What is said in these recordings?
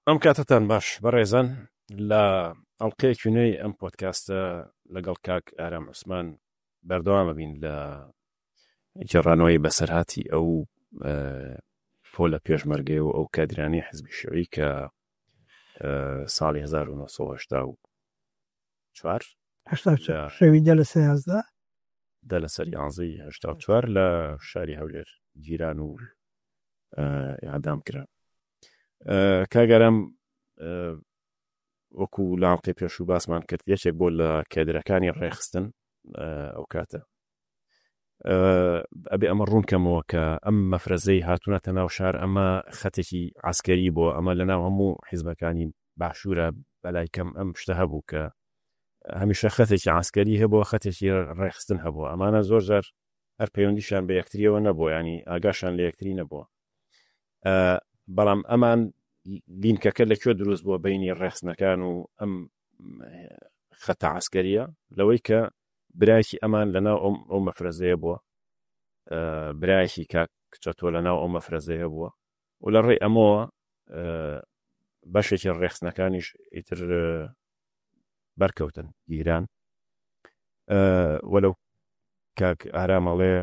ئەم کاتەتان باش بەڕێزان لە ئەڵلقەیەکی نوێی ئەم پۆدکاستە لەگەڵ کاک ئارام عوسمان بەردەوامە بین لە گێڕانەوەی بەسەرهاتی ئەو پۆلە پێشمەرگەی و ئەو کادرانی حزبی شیوعی کە ساڵی 1984 شەوی دە لەسەر 11 دە لەسەر یانزەی 84 لە شاری هەولێر گیران و ئیعدام کران. کاک ئارام وەکو لە ئەڵقەی پێشوو باسمان کرد یەکێک بۆ لە کادرەکانی ڕێخستن ئەو کاتە ئەبێ ئەمە ڕوون کەمەوە کە ئەم مەفرەزەی هاتوونەتە ناو شار ئەمە خەتێکی عسکەری بۆ ئەمە لە ناو هەموو حیزبەکانی باشوورە بەلای کەم ئەم شتە هەبوو کە هەمیشە خەتێکی عسکەری هەبووە خەتێکی ڕێخستن هەبووە ئەمانە زۆر جار هەر پەیوەندیشیان بە یەکتریەوە نەبووە ینی ئاگاشان لە یەکتری نەبووە بەڵام ئەمان لینکەکە لە کوێ دروست بووە بینی ڕێخستنەکان و ئەم خەتە عسکەریە لەوەی کە برایکی ئەمان لەناو ئەو مەفرەزەیە بووە برایکی کاک کچە تۆ لەناو ئەو مەفرەزەیە بووە و لە ڕێی ئەمەوە بەشێکی ڕێخستنەکانیش ئیتر بەرکەوتن گیران وەلو کاک ئارام ئەڵێ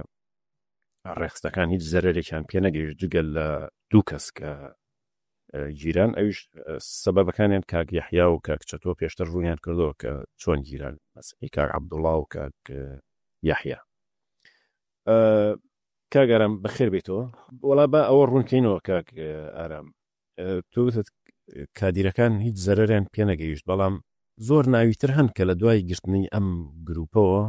ڕێخستەکان هیچ زەرەرێکیان پێ نەگەیشت جگەل لە دوو کەس کە گیران ئەویش سەبەبەکانیان کاک یەحیا و کاک چەتۆ پێشتر ڕوونیان کردەوە کە چۆن گیران مەسەی کاک عەبدوڵڵا و کاک یەحیا کاک ئارام بەخێر بێیتەوە وەڵا با ئەوە ڕوونکەینەوە کاک ئارام تۆ وتت کادیرەکان هیچ زەرەریان پێ نەگەیشت بەڵام زۆر ناوی تر هەن کە لە دوای گرتنی ئەم گروپەوە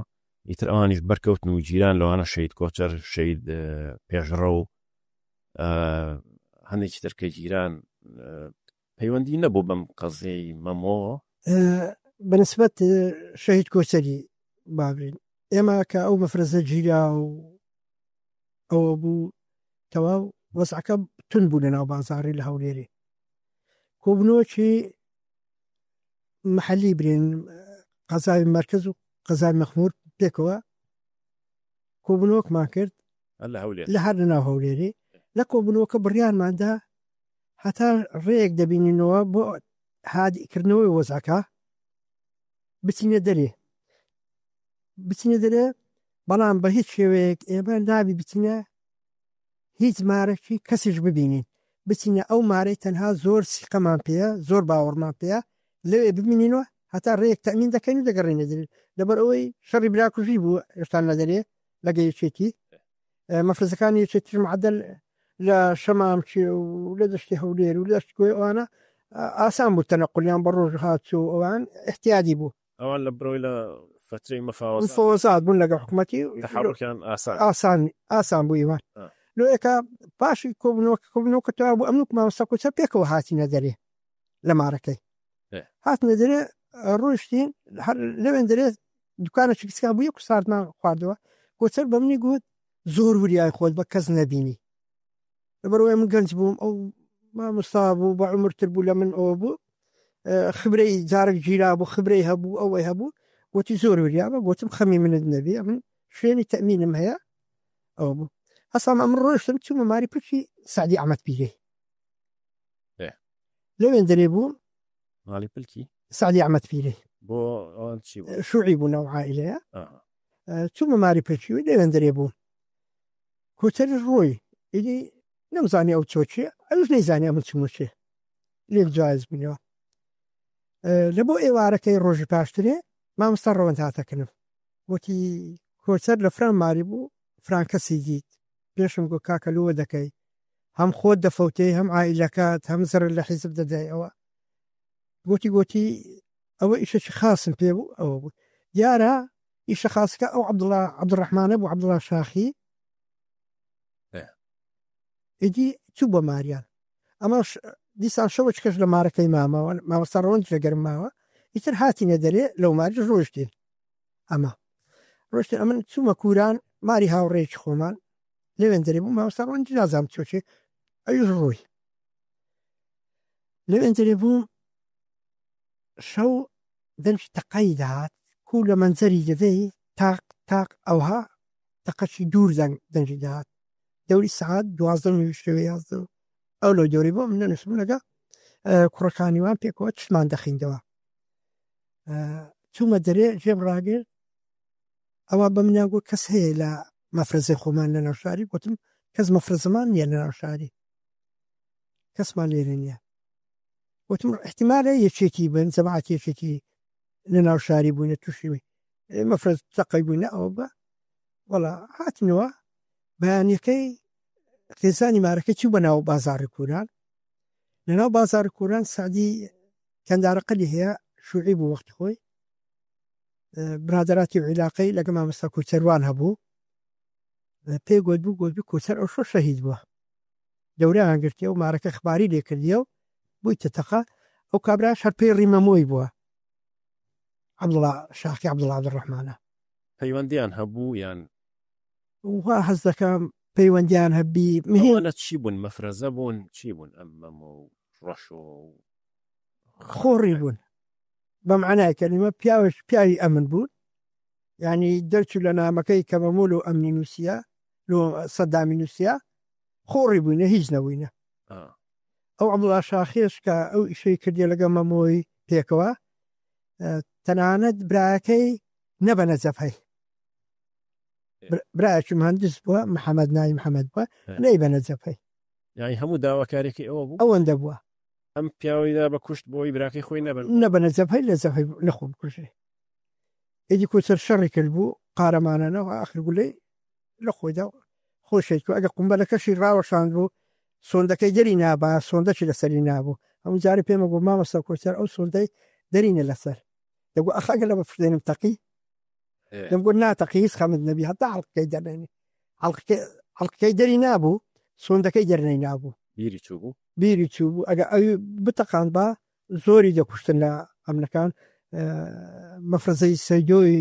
ئیتر ئەوانیش بەرکەوتن و گیران لەوانە شەهید کۆچەر شەهید پێشڕەو هەندێکی تر کە گیران پەیوەندی نەبوو بەم قەزیەی مەمۆوە. بەنسبەت شەهید کۆچەری بابرین ئێمە کە ئەو مەفرەزە گیرا و ئەوە بوو تەواو وەزعەکە تون بوو لە ناو بازاڕی لە هەولێرێ کۆبنەوەکی محەلی برێن قەزای مەرکەز و قەزای مەخمور پێکەوە کۆبنەوەکمان کرد لە هەولێر لە هەر لە ناو هەولێری لە کۆبنەوەکە بڕیارماندا هەتا ڕێیەک دەبینینەوە بۆ هادیکردنەوەی وەزعەکە بچینە دەرێ بچینە دەرێ بەڵام بە هیچ شێوەیەک ئێمە نابی بچینە هیچ مارەکی کەسیش ببینین بچینە ئەو مارەی تەنها زۆر سیقەمان پێیە زۆر باوەڕمان پێیە لەوێ ببینینەوە هەتا ڕێیەک تەمین دەکەین و دەگەڕێنە دەرێ لەبەر ئەوەی شەڕی براکوژی بوو هێشتان لە دەرێ لەگە یەکێتی مەفرەزەکانی یەکێتیش معدل لە شەمامچێ و لە دەشتی هەولێر و لە دەشتی کۆی ئەوانە ئاسان بوو تەنەقلیان بە ڕۆژ هاتچۆ و ئەوان احتیادی بوو. ئەوان لە برۆی لە فەترەی مەفاوەزات مفەوەزات بوون لەگەڵ حکوومەتی تەحەڕوکیان ئاسان ئاسان ئاسان بوو ئیوان لۆیەکە پاشی کۆبوونەوە کۆبوونەوە تەواو بوو ئەمن و مامۆستا کۆچەر پێکەوە هاتینە دەرێ لە مارەکەی هاتنە دەرێ ڕۆیشتین هەر لەوێن دەرێ دوکانێکی کچکا بوو یەک ساردمان خواردەوە کۆچەر بە منی گوت زۆر وریای خۆت بە کەس نەبینی لەبەرئەوەی من گەنج بووم ئەو مامۆستا بوو بە عومرتر بوو لە من ئەوە بوو خبرەی جارێک گیرا بوو خبرەی هەبوو ئەوەی هەبوو گوتی زۆر وریا بە گوتم خەمی منت نەبی ئەمن شوێنی تەمینم هەیە ئەوە بوو هەسام ئەمن ڕۆیشتم چوومە ماری پرچی سعدی ئەحمەد پیرەی لەوێن دەرێ بوو ماڵی پلکی سعدی ئەحمەد پیرەی بۆ ئەوان چی بوو شوعی بوو ناو عائلەیە چوومە ماری پلکی و لەوێن دەرێ بوو کۆچەریش ڕۆی ئیدی نەمزانی ئەو چۆ چێ ئەوش نەیزانی ئەمن چوومە چێ لێک جایز بووینەوە لە بۆ ئێوارەکەی ڕۆژی پاشترێ مامۆستا ڕەوەند هاتەکنم وتی کۆچەر لە فران ماری بوو فران کەسی دیت پێشم گۆ کاکە لۆ دەکەی هەم خۆت دەفەوتێی هەم عائیلەکەت هەم زەرەر لە حیزب دەدای ئەوە گۆتی گۆتی ئەوە ئیشەکی خاسم پێ بوو ئەوە بوو دیارە ئیشە خاسەکە ئەو عەبدوڵا عەبدولڕەحمانە بوو عەبدوڵا شاخی ئیدی چوو بۆ ماریان ئەمەش دیسان شەوەچکەش لە مارەکەی مامەوە مامۆستا ڕەوەند لەگەرم ماوە ئیتر هاتینە دەرێ لەو ماریش ڕۆیشتین ئەمە ڕۆشتن ئەمن چوومە کوران ماری هاوڕێکی خۆمان لەوێن دەرێ بوو مامۆستا ڕەوەند نازانم چۆچێ ئەویش ڕۆی لەوێن دەرێ بوو شەو دەنگی تەقەی دەهات کو لە مەنجەری دەدەی تاق تاق ئەوها تەقەکی دوور دەنگ دەنگی دەهات دەوری سەعات دوازدە و نیو شەوێ یازدە و ئەو لەو دەوری بۆ من نەنووسم لەگە. کوڕەکانی وان پێکەوە چمان دەخیندەوە. چوومە دەرێ جێم ڕاگر، ئەوە بە منیان گوت کەس هەیە لە مەفرەزەی خۆمان لە ناوشاری؟ گوتم کەس مەفرەزەمان نییە لە ناوشاری، کەسمان لێرە نییە. گوتم احتیمالە یەکێتی بن، جەماعەت یەکێتی لە ناوشاری بووینە، تووشی مەفرەز تەقەی بووینە ئەوە بە. وەڵا هاتنەوە بەیانیەکەی خێزانی مارەکە چوو بە ناو بازاڕی کوران. لە ناو بازاڕی کوران سعدی کەندارەقەلی هەیە، شوعی بوو وەختی خۆی، برادەراتی و عیلاقەی لەگە مامۆستا کۆچەروان هەبوو. پێی گوت بوو، گوت بوو کۆچەر ئەو شۆ شەهید بووە، دەوریان گرتیە و مارەکە خباری لێ کردیە و بوویتە تەقە. ئەو کابراش هەر پێی ڕیمەمۆی بووە، عەبدوڵا شاخی عەبدوڵا عەبدولڕەحمانە. پەیوەندیان هەبوو یان؟ وا هەست دەکەم پەیوەندیان هەبی. مهم ئەوانە چی بوون؟ مەفرەزە بوون؟ چی بوون؟ ئەم مەمۆ و ڕەشۆ و خۆڕی بوون بە معنای کەلیمە، پیاوش پیاوی ئەمن بوون. یعنی دەرچوو لە نامەکەی کە مەمۆ لۆ ئەمنی نووسیە، لۆ سەدامی نووسیە، خۆڕی بووینە، هیچ نەبووینە. ئەو عەبدوڵا شاخێش کە ئەو ئیشەی کردیە لەگەڵ مەمۆی پێکەوە، تەنانەت برایەکەی نەبەنە جەبهەی. برایەکی مهندس بووە، محەممەد ناوی محەممەد بووە، نەیبەنە جەبهەی. یعنی هەموو داواکارێکی ئەوە بوو؟ ئەوەندە بووە. ئەم پیاوەیدا بە کوشت بۆی براکەی خۆی نەبن؟ نەبەنە جەبهەی، لە جەبهەی نەخۆ بکوژێ. ئیدی کۆچەر شەڕی کرد بوو قارەمانانەوە، ئاخر گولەی لە خۆیدا خۆشێت و ئەگە قومبەلەکەشی ڕاوەشاند بوو سۆندەکەی دەری نابا، سۆندەکی لەسەری نابوو. هەموو جارێ پێمە گوت مامۆستا کۆچەر ئەو سۆندەی دەرینە لەسەر. دەگوت ئەخ ئەگەر لە بەفردێنم تەقی؟ دەمگوت ناتەقی، هیچ خەمت نەبی، هەتا حەڵقەکەی دەرنێنی. حەڵقەکەی دەری نابوو، سۆندەکەی دەرنەی نابوو. بیری چوو بوو؟ بیری چوو بوو. ئەگە ئەوی بتەقاند با زۆری دەکوشتن لە ئەمنەکان. مەفرەزەی سەیدۆی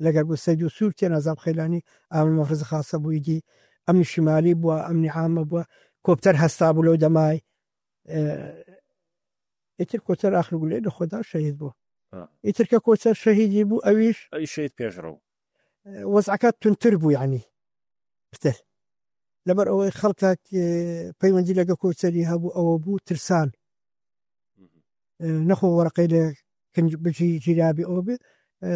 لەگەر بوو، سەیدۆ سوور تێ نازام خەیلانی ئامن مەفرەزە خاصە بووی دی، ئەمنی شمالی بووە، ئەمنی عامە بووە، کۆپتەر هەستا بوو لەو دەمای. ئیتر کۆچەر ئاخر گولەی لە خۆدا شەهید بوو. ئیتر کە کۆچەر شەهیدی بوو، ئەویش ئەوی شەهید پێشڕەو. وەزعەکە تونتر بوو، یعنی پتر. لەبەر ئەوەی خەڵکێک پەیوەندی لەگە کۆچەری هەبوو، ئەوە بوو ترسان. نەخۆ وەرەقەی لێ کنج بجی گیرابی ئەوە بێ.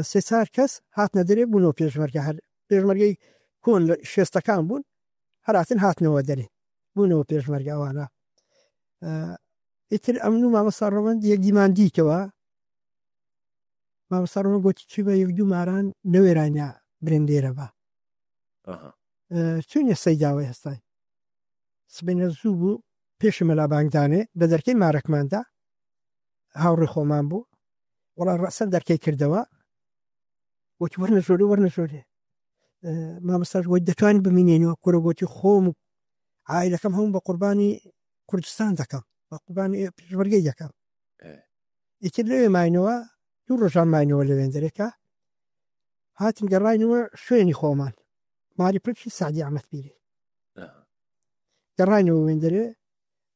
سێ چار کەس هاتنە دەرێ بوونەوە پێشمەرگە، هەر پێشمەرگەی کۆن لە شێستەکان بوون، هەراتن هاتنەوە دەرێ بوونەوە پێشمەرگە ئەوانە. ئیتر ئەمن و مامۆستا ڕەوەند یەکدیمان دیتەوە. مامۆستا ڕەوەند گوتی چی بە یەک دوو ماران نەوێرانیا برێن لێرە بە. چوینە سەیداوە هێستای سبەینە زوو بوو، پێشی مەلا بانگدانێ لە دەرکەی مارەکماندا هاوڕێ خۆمان بوو. وەڵا ڕەسەن دەرکەی کردەوە، گوتی وەرنە ژۆرێ، وەرنە ژۆرێ. مامۆستاش گوتی دەتوانین بمینێنەوە؟ کوڕە گوتی خۆم و عائیلەکەم هەموو بە قوربانی کوردستان دەکەم، بە قوربانی پێشمەرگەی دەکەم. ئیتر لەوێ ماینەوە، دوو ڕۆژان ماینەوە لەوێن دەرێکە. هاتن گەڕاینەوە شوێنی خۆمان، ماری پرچی سعدی ئەحمەد پیری. گەڕاینەوە وێن دەرێ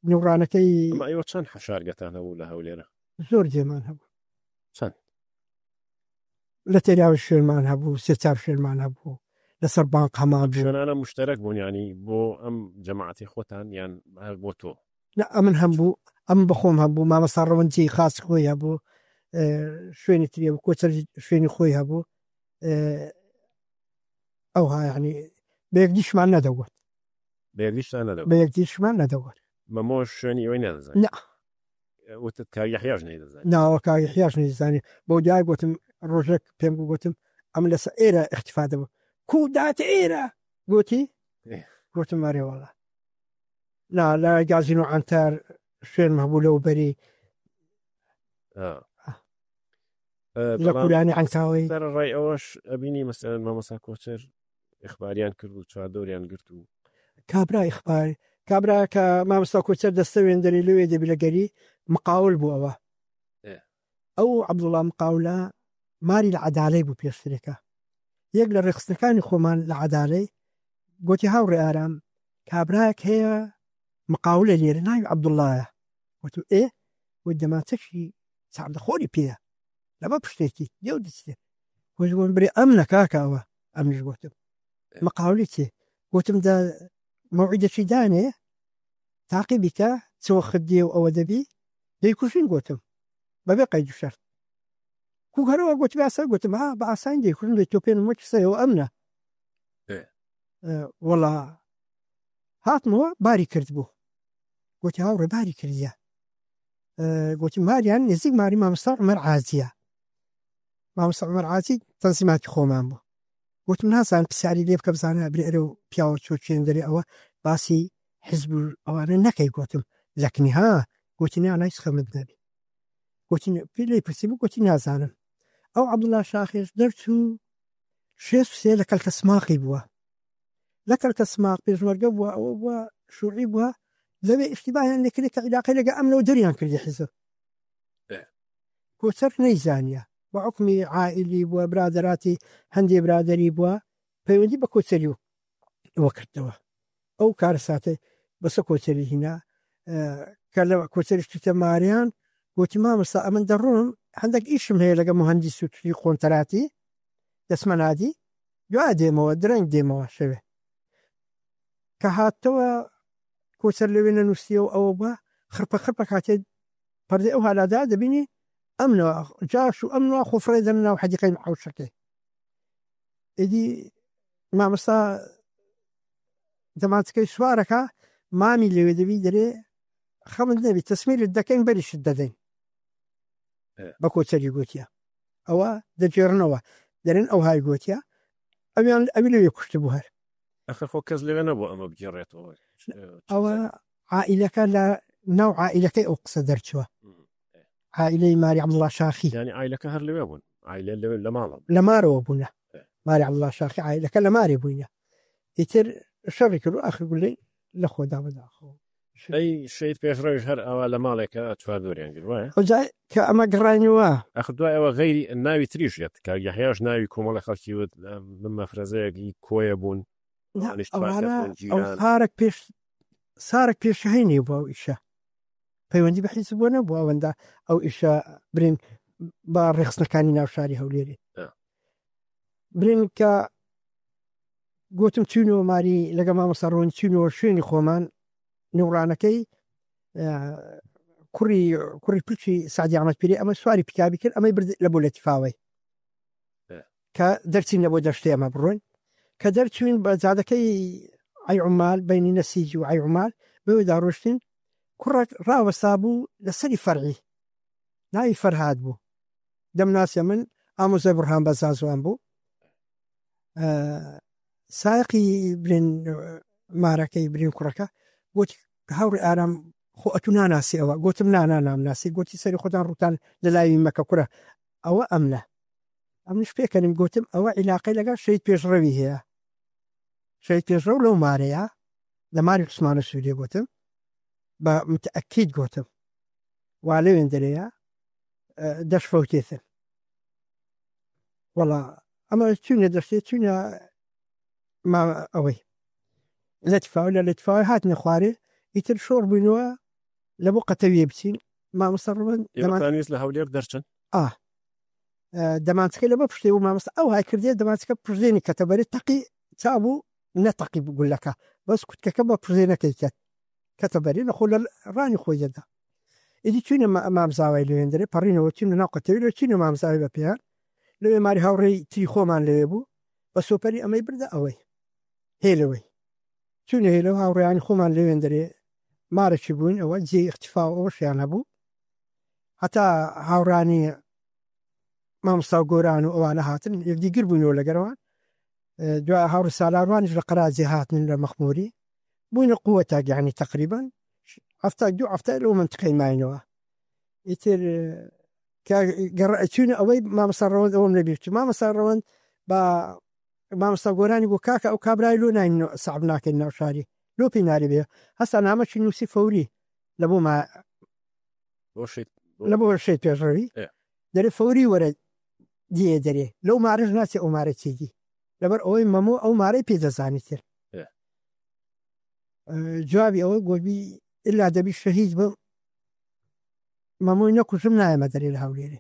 نوڕانەکەی. ئەمە ئێوە چەند حەشارگەتان هەبوو لە هەولێرە؟ زۆر جێمان هەبوو. چەند؟ لە تێراوی شوێنمان هەبوو، سێ چار شوێنمان هەبوو، لەسەر بانق هەمان بوو. شوێنانە مشتەرەک بوون، یعنی بۆ ئەم جەماعەتی خۆتان یان هەر بۆ تۆ؟ نا، ئەمن هەم بوو، ئەم بەخۆم هەبوو، مامۆستا ڕەوەندی خاص خۆی هەبوو، شوێنی تری هەبوو، کۆچەر شوێنی خۆی هەبوو. ئەوها یعنی بە یەکدیشمان نەدەگوت. بە یەکدیشتان نەدەگوت؟ بە یەکدیشمان نەدەگوت. مەمۆش شوێنی ئەوەی نەدەزانی؟ نا. وتت کاک یەحیاش نەیدەزانی؟ ناوە کاک یەحیاش نەیدەزانی. بۆ دوای گوتم ڕۆژێک پێم گوتم ئەم لەسەر ئێرە اختفا دەبوو. کو داتە ئێرە؟ گوتی؟ گوتم ئەرێ وەڵا. نا، لە گازین و عەنتەر شوێنم هەبوو لەو بەری. لە کورانی عەنکاوەی. سەرەڕای ئەوەش ئەبینی مەسەلەن مامۆستا کۆچەر ئیخباریان کرد و چواردەوریان گرت و کابرا ئیخبار کابرا کە مامۆستا کۆچەر دەستەوێن دەری لەوێ دەبی لە گەری مقاول بوو ئەوە. ئەو عەبدوڵا مقاولە ماری لە عەدالەی بوو پێشترێکە. یەک لە ڕێخستنەکانی خۆمان لە عەدالەی گوتی هاوڕێ ئارام کابراەک هەیە مقاولە لێرە ناوی عەبدوڵایە. گوتم ئێ؟ گوت دەمانچەکی چاودەخۆری پێیە لەبە پشتێکی دێو دەچێت. گوتم برێ ئەم نەکاکەوە. ئەمنیش گوتم مقاولی چێ؟ گوتم دا مەوعیدەکی دانێ تاقی بیکە چ وەخت دێ و ئەوە دەبی. دەیکوژین گوتم بەبێ قەید و شەرت. کوگەرەوە گوتی باسە گوتم ها بە ئاسانی دەیکوژن دەی تۆپێنم وەکی سەیەوە ئەمنە. وەڵا هاتمەوە باری کرد بوو. گوتی هاوڕێ باری کردیە. گوتی ماریان نزیک ماری مامۆستا عومەر عازیە. مامۆستا عومەر عازی تەنزیماتی خۆمان بوو. گوتم نازانم پرسیاری لێ بکە بزانە برێ ئەرێ و پیاوە چۆ چێن دەرێ ئەوە باسی حزب و ئەوانە نەکەی. گوتم لەکنی ها. گوتی نا نایس خەمت نەبی. گوتی پێ لێی پرسی بوو گوتی نازانم. ئەو عەبدوڵڵا شاخێش دەرچوو 63 لە کەلکە سماقی بووە. لە کەلکە سماق پێشمەرگە بووە ئەوە بووە شوعی بووە لەوێ ئیشتیباهیان لێکرد کە عیلاقەی لەگە ئەمنەوە دەریان کردی حیزب. کۆچەر نەیزانیە بە حوکمی عائیلی بووە برادەراتی هەندێ برادەری بووە پەیوەندی بە کۆچەری وە کردەوە. ئەو کارەساتەی بەسە کۆچەری هینا کە لە کۆچەریش چووتە ماریان گوتی مامۆستا ئەمن دەڕۆم هەندێک ئیشم هەیە لەگە مهندیس و توی قۆنتەراتی دەچمە نادی دوا دێمەوە درەنگ دێمەوە شەوێ کە هاتەوە کۆچەر لەوێ نەنووسیەوە ئەوە بووە خرپە خرپە کاتێ پەردەی ئەو هالادا دەبینی ئەمنەوە جاش و ئەمنەوە خۆفڕێ دەن ناو حەدیقەی حەوشەکەی. ئیدی مامۆستا دەمانچەکەی سوارەکە مامی لەوێ دەبی دەرێ خەمت نەبی تەسمیرت دەکەین بەریشت دەدەین. بە کۆچەری گوتیە ئەوە دەگێڕنەوە دەرێن ئەو های گوتیە ئەویان ئەوی لەوێ کوشت بوو هەر. ئەخر خۆ کەس لەوێ نەبوو ئەمە بگێڕێتەوە. ئەوە عائیلەکە لە ناو عائیلەکەی ئەو قسە دەرچووە. عائیلەی ماری عەبدوڵڵا شاخی. یعنی عائیلەکە هەر لەوێ بوون. عائیلە لەوێ لە ماڵەوە. لە مارەوە بوونە. ماری عەبدوڵڵا شاخی عائیلەکە لە مارێ بووینە. ئیتر شەڕی کرد و ئاخر گولەی لە خۆدا بەداخەوە. ئەی شەهید پێشڕەویش هەر ئەوە لە ماڵێکە چوار دۆریان گرت وایە؟ ئەوجا کە ئەمە گەڕاینەوە. ئەخر دوای ئەوە غەیری ناوی تریش یەت کاک یەحیاش ناوی کۆمەڵی خەڵکی وت من مەفرەزەیەکی کۆیە بوون. ئەوانیش چوار کەس ئەوانە بوون، ئەو جیران. سارەک پێش سارەک پێش هەینی بوو ئەو ئیشە. پەیوەندی بە حیزب بۆ نەبوو ئەوەندە ئەو ئیشە برین بە ڕێخستنەکانی ناو شاری هەولێری. برین کە گوتم چوینەوە ماری لەگە مامۆستا ڕۆن چوینەوە شوێنی خۆمان نوڕانەکەی کوڕی پلچی سعدی ئەحمەد پیری ئەمە سواری پیکابی کرد ئەمەی برد لە بۆ لەتیفاوەی کە دەرچین لە بۆ دەشتێ ئەمە بڕۆین کە دەرچوین بە جادەکەی ئەی عومال بینی نەسیج و ئەی عومال بەوێدا ڕۆشتین کوڕێک ڕاوەستا بوو لەسەری فەرعی ناوی فەرهاد بوو دەمناسێ من ئامۆزای بڕهان بەزازوان بوو سایەقی برین مارەکەی برین کوڕەکە گوتی هاوڕێ ئارام خۆ ئەتو ناناسی ئەوە گوتم نا نا نامناسی گوتی سەری خۆتان ڕووتان لە لاوی مەکە کوڕە ئەوە ئەمنە ئەمنیش پێکەنیم گوتم ئەوە عیلاقەی لەگەڵ شەهید پێشڕەوی هەیە شەهید پێشڕەو لەو مارەیە لە ماری عوسمانە سووریە گوتم بە متەئەکید گوتم وا لەوێن دەرەیە دەشفەوتێتن وەڵا ئەمە چوینە دەشتێ چوینە ما ئەوەی لەتفاوە لە لەتفاوە هاتنە خوارێ ئیتر شۆڕ بووینەوە لە بۆ قەتەویە بچین مامۆستا ڕوون ئێوەتان ویست لە هەولێر دەرچن؟ دەمانچەکەی لە بە پشتێ بوو مامۆستا ئەو های کردێ دەمانچەکە پرزێنی کەتەبەرێ تەقی چابوو نەتەقی گولەکە بەس کوتکەکە بە پرزێنەکەی کرد کەتەبەرێ نەخۆ لە ڕانی خۆی دەدا. ئیدی چوینە مامزاوای لەوێن دەرێ پەڕینەوە چوینە ناو قەتەوی لەوێ چوینە مامزاوای بە پێیان لەوێ ماری هاوڕێی تری خۆمان لەوێ بوو بە سۆپەری ئەمەی بردە ئەوەی هێلەوەی چوینە هێلەوە هاوڕێیانی خۆمان لەوێن دەرێ مارەکی بووین ئەوە جێ اختفا و ئەوەشیان هەبوو هەتا هاوڕانی مامۆستا و گۆران و ئەوانە هاتن یەکدی گر بووینەوە لەگەرەوان دوای هاوڕێ سالاروانیش لە قەراجێ هاتن لە مەخموری بووینە قووەتاک یعنی تقریبا هەفتا دوو هەفتە لەو منطقەی ماینەوە ئیتر کە چوینە ئەوەی مامۆستا ڕەوەند ئەوەم لەبیر چوو مامۆستا ڕەوەند بە مامۆستا گۆرانی گوت کاکە ئەو کابرای لۆ ناین سەعب ناکەین ناو شاری لۆ پێی ناری بێ هەستا نامەکی نووسی فەوری لە بۆ ما لە بۆ شەید پێشڕەوی دەرێ فەوری وەرە دیێ دەرێ لەو مارەش ناچێ ئەو مارە چێدی لەبەر ئەوەی مەمۆ ئەو مارەی پێ دەزانیتر جوابی ئەوە گۆبی ئللا دەبی شەهید بم مەمۆی نەکوژم نایەمە دەرێ لە هەولێرێ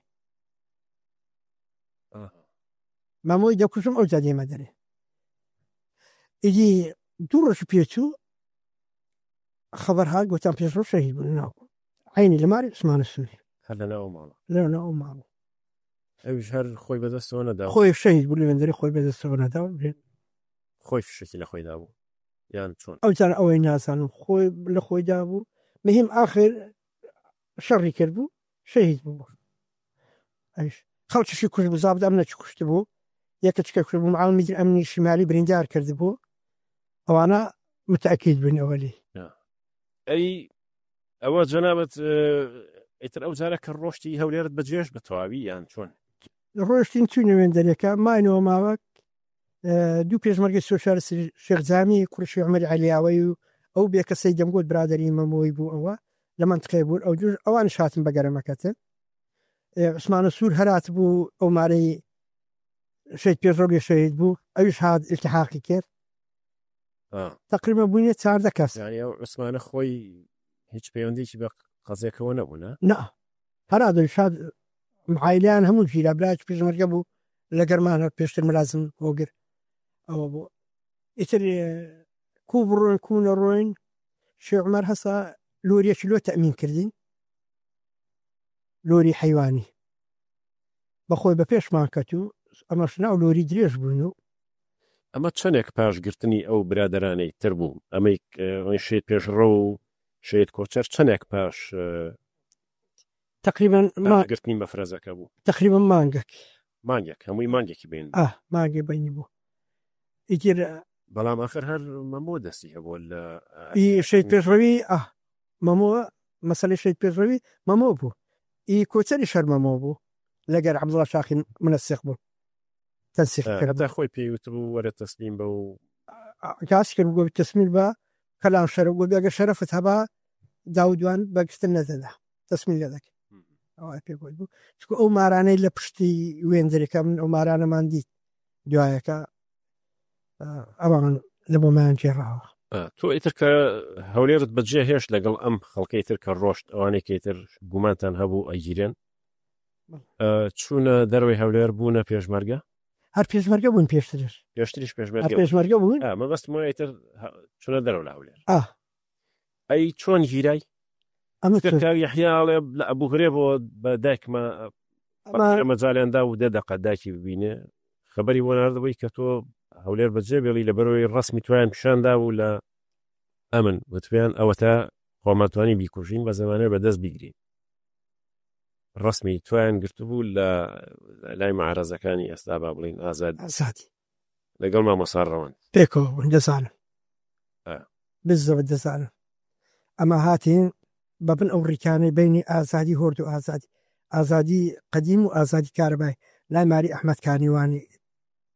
مەمۆی دەکوژم ئەو جادێمە دەرێ ئیدی دوو ڕۆژ پێچوو خەبەر هات گوتیان پێشڕەو شەهید بوون ناو. عینی لە ماری عوسمانە سووری. هەر لە ناو ماڵە. لە ناو ماڵە. ئەویش هەر خۆی بەدەستەوە نەدا. خۆی شەهید بوو لەوێندەری خۆی بەدەستەوە نەدا. خۆی فشەکی لە خۆی دابوو یان چۆن؟ ئەو جار ئەوەی نازانم خۆی لە خۆی دابوو. مهم ئاخر شەڕی کرد بوو شەهید بوو. ئەویش خەڵکیشی کوشت بوو، زابط ئەمنە چ کوشت بوو، یەکە چکە کوشت بوو، معاون میدیر ئەمنی شیمالی بریندار کرد بوو. ئەوانە متأکید بوون ئەوە لێی. ئەی ئەوە جەنابت ئیتر ئەو جارە کە ڕۆشتی هەولێرت بەجێش بە تەواوی یان چۆن؟ ڕۆشتین چوینە وێندەرێکە ماینەوە ماوەک دوو پێشمەرگەی سۆسیالیست شێخ جامی کوڕی شێخ عومەری عەلیاوەی و ئەو بێکەسەی دەمگوت برادەری مەمۆی بوو ئەوە لە مەنتقەی بوون ئەو دوو ئەوانیش هاتن بە گەرەمەکەتن عوسمانە سوور هەرات بوو ئەو مارەی شەهید پێشڕەو لێ شەهید بوو ئەویش هات ئیلتیحاقی کرد تقریبا بووینە 14 کەس. یعنی ئەو عوسمانە خۆی هیچ پەیوەندیکی بە قەزیەکەوە نەبوو نا؟ نا هەرا شاد عایلیان هەموو گیرا برایەکی پێشمەرگە بوو لە گەرمان هەر پێشتر ملازم هۆگر ئەوە بوو ئیتر کو بڕۆین کو نەڕۆین شێخ عومەر هەسا لۆریەکی لۆ تەئمین کردین لۆری حەیوانی بەخۆی بە پێشمان کەت و ئەمەش ناو لۆری درێژ بووین و ئەمە چەندێک پاش گرتنی ئەو برادەرانەی تر بوو؟ ئەمەی شەهید پێشڕەو و شەهید کۆچەر چەندێک پاش تقریبا گرتنی مەفرەزەکە بوو؟ تقریبا مانگێک. مانگێک، هەمووی مانگێکی بین. ئا مانگێ بینی بوو. ئیتر بەڵام ئاخر هەر مەمۆ دەستی هەبوو لە ئی شەهید پێشڕەوی، ئا مەمۆ مەسەلەی شەهید پێشڕەوی مەمۆ بوو. ئی کۆچەری شەر مەمۆ بوو لەگەر عەبدوڵا شاخی منەسیق بوو. تەنسیق کرد. هەتا خۆی پێی وتبوو وەرە تەسلیم بە و کاس کرد گوت تەسلیم بە کەلام شەرەف گوت ئەگەر شەرەفت هەبا داودوان بە گشتن نەدەدا تەسلیم لێ دەکرد. ئەوە پێ گوت بوو چونکە ئەو مارانەی لە پشتی وێندرەکە من ئەو مارانەمان دیت دوایەکە ئەوان لە بۆمان گێڕاوە. تۆ ئیتر کە هەولێرت بەجێ هێشت لەگەڵ ئەم خەڵکەی تر کە ڕۆشت ئەوانەی کە ئیتر گومانتان هەبوو ئەگیرێن چوونە دەرەوەی هەولێر بوونە پێشمەرگە؟ هەر پێشمەرگە بوون پێشترش. پێشتریش پێشمەرگە هەر پێشمەرگە بوون؟ مەبەستم وایە ئیتر چوونە دەرەوە لە هەولێر. ئەی چۆن گیرای؟ ئەمە چۆن؟ کاک یەحیا ئەڵێ لە ئەبوو غرێب بۆ بە دایکمە ئەمە مەجالیان دا و دە دەقە دایکی ببینێ خەبەری بۆ ناردبووی کە تۆ هەولێر بەجێ بێڵی لەبەرەوەی ڕەسمی تویان پیشان دابوو لە ئەمن وتویان ئەوەتا خۆمانتوانی بیکوژین بە زەمانە بەدەست بیگرین. ڕەسمی تویان گرتبوو لە لای معارەزەکانی ئێستا با بڵین ئازادی. ئازادی. لەگەڵ مامۆستا ڕەوەند. پێکەوە بوون دەزانم. بزەوت دەزانم. ئەمە هاتین بە بن ئەو ڕیکانەی بینی ئازادی هۆرد و ئازادی. ئازادی قەدیم و ئازادی کارەبای لای ماری ئەحمەد کانیوانی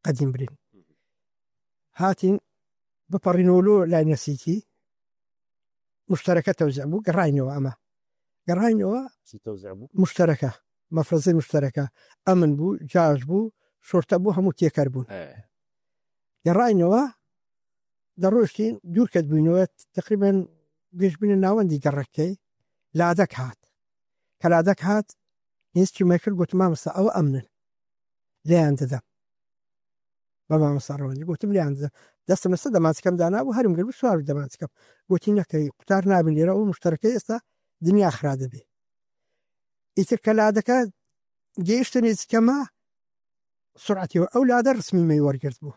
قەدیم برین. هاتین بپەڕینەوە لۆ لای نەسیتی مشتەرەکە تەوزیع بوو گەڕاینەوە ئەمە گەڕاینەوە چی تەوزیع بوو؟ مشتەرەکە مەفرەزەی مشتەرەکە ئەمن بوو جاش بوو شۆرتە بوو هەموو تێکەر بوون. گەڕاینەوە دەڕۆشتین دوور کەت بووینەوە تقریبا گەشت بووینە ناوەندی گەڕەکەی لادەک هات کە لادەک هات هیچی مەکرد گوتم مامۆستا ئەوە ئەمنن لێیان دەدەم بە مامۆستا ڕەوەندی گوتم لێیان دەدەم دەستم لەسەر دەمانچەکەم دانابوو هەرم گرت بوو سوار دەمانچەکەم گوتی نەکەی قوتار نابین لێرە ئەو مشتەرەکەی ئێستا دنیا خرا دەبێ ئیتر کە لادەکە گەیشتە نێزیکەمە سرعەتیەوە ئەو لادە ڕسمی مەی وەرگرت بوو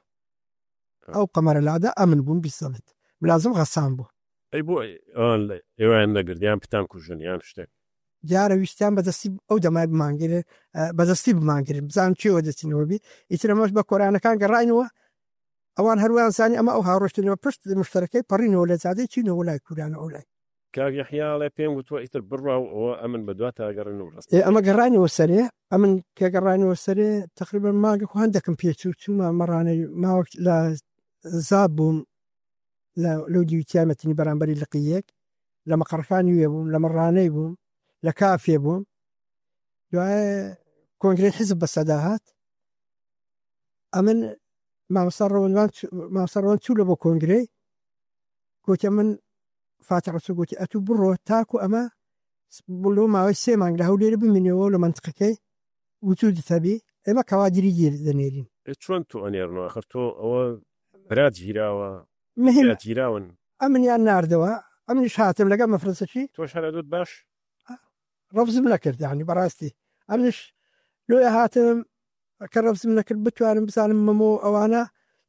ئەو قەمەرە لادە ئەمن بووم بیسەڵێت ملازم غەسان بوو. ئەی بۆ ئەوان ئێوەیان نەگرت یان پتان کوژن یان شتێک؟ دیارە ویستیان بەدەستی ئەو دەمای بمانگرن بەدەستی بمانگرن بزانن کێوە دەچینەوە بی ئیتر ئەمەش بە کۆرانەکان گەڕاینەوە ئەوان هەرویان زانی ئەمە ئەو هاڕۆشتنەوە پشت مشتەرەکەی پەڕینەوە لە جادەی چینەوە لای کورانە ئەو لای. کاک یەحیا ئەڵێ پێم گوتووە ئیتر بڕوا و ئەوە ئەمن بە دواتا ئەگەڕێن و ڕاست. ئێ ئەمە گەڕاینەوە سەرێ ئەمن کە گەڕاینەوە سەرێ تەقریبەن مانگێک و هەندێکم پێ چوو چوومە مەڕانەی ماوەک لە زاب بووم لە لەو دیوی تیامەتنی بەرامبەری لقی یەک لە مەقەڕەکانی وێ بووم لە مەڕانەی بووم لە کافێ بووم دوای کۆنگرەی حیزب بەسەدا هات ئەمن مامۆستا ڕەوەندوان مامۆستا ڕەوەند چوو لە بۆ کۆنگرەی گوتی من فاتح ڕەسوڵ گوتی ئەتوو بڕۆ تاکو ئەمە لۆ ماوەی سێ مانگ لە هەولێر بمینەوە لە مەنتقەکەی وجودت هەبی ئێمە کەوادری گیر دەنێرین. ئێ چۆن تۆ ئەنێرنەوە ئاخر تۆ ئەوە برات گیراوە مهم برات گیراون. ئەمنیان ناردەوە ئەمنیش هاتم لەگەڵ مەفرەزەکی. تۆش هەر ئەدوت باش. ڕەفزم نەکرد یعنی بەڕاستی ئەمنش لۆیە هاتم کە ڕەفزم نەکرد بتوانم بزانم مەمۆ ئەوانە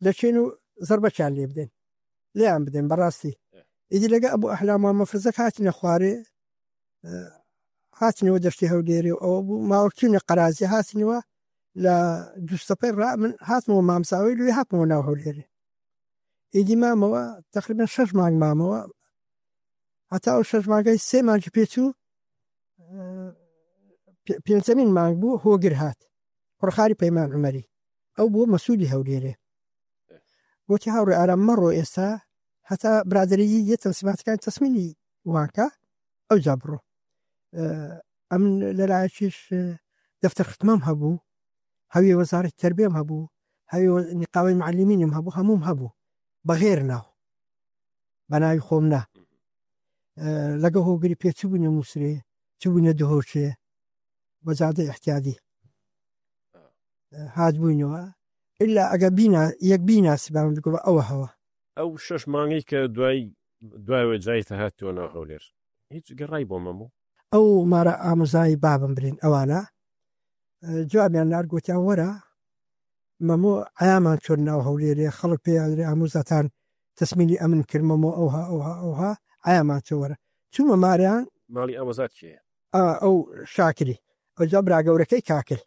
لە چێن و زەربەچیان لێ بدەین لێیان بدەین بەڕاستی. ئیدی لەگە ئەبوو ئەحلام و مەفرزەک هاتینە خوارێ، هاتینەوە دەشتی هەولێرێ و ئەوە بوو ماوەک چوینە قەرازی هاتینەوە لە دووسەپەی ڕا من هاتمەوە مامساوی لێ هاتمەوە ناو هەولێرێ. ئیدی مامەوە تقریبا 6 مانگ مامەوە، هەتا ئەو 6 مانگەی 3 مانگی پێچوو، پێنجەمین مانگ بوو هۆگر هات، کوڕخاری پەیمان عومەری، ئەو بوو مەسوولی هەولێرێ. گوتی هاوڕێ ئارام مەڕۆ ئێستا هەتا برادەریی یە تەنسیماتەکان تەسمینی وانکە ئەو جا بڕۆ. ئەم لەلایەکیش دەفتەر ختمەم هەبوو، هەوی وەزارەتی تەربیەم هەبوو، هەوی نیقاوی معلمینم هەبوو، هەمووم هەبوو بەغێر ناو، بە ناوی خۆم نا. لەگە هۆگری پێ چ بوونە مووسرێ، چ بوونە دهۆچێ، بە جادەی احتیادی هات بووینەوە. ئللا ئەگە یەک بیناسی بام بگو بە ئەوە هەوە. ئەو 6 مانگەی کە دوایەوە جایتە هاتووە ناو هەولێر، هیچ گەڕای بۆ مەمۆ؟ ئەو مارە ئامۆزای بابم برین ئەوانە جوابیان نارد، گوتیان وەرە مەمۆ عیامان چۆن ناو هەولێرێ، خەڵک پێیان درێ ئامۆزاتان تەسمینی ئەمن کرد، مەمۆ ئەوها ئەوها ئەوها عیامان چۆ وەرە. چوومە ماریان. ماڵی ئامۆزات کێیە؟ ئەو شاکری، ئەو جا برا گەورەکەی کاکل.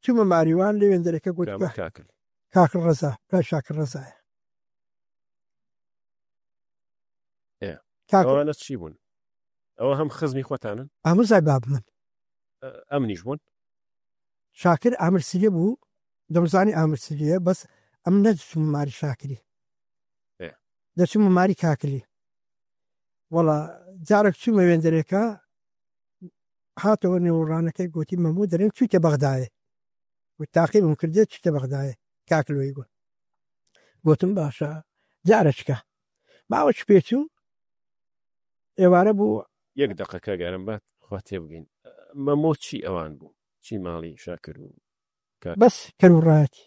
چوومە ماریوان لەوێن دەرەکە گوت کامە کاکل؟ کاکل ڕەزا، برای شاکر ڕەزایە. کاکل. ئەوانە چی بوون؟ ئەوە هەم خزمی خۆتانن؟ ئامۆزای باب من. ئەمنیش بوون؟ شاکر ئامر سریە بوو، دەمزانی ئامر سریە، بەس ئەم نەدەچوومە ماری شاکری. دەچوومە ماری کاکلی. وەڵا جارێک چوومە وێندەرێکە، هاتەوە نێوڕانەکەی گوتی مەموو دەرێن چوویتە بەغدایێ. گوت تاقیبم کردێ چوویتە بەغدایێ. کاکلۆی گوت. گوتم باشە جارێکە. باوەش پێچوو ئێوارە بوو. یەک دقە کاگارم بات خوا تێبگەین. مەمۆ چی ئەوان بوو؟ چی ماڵی شاکر بوو؟ بەس کەروڕایەتی.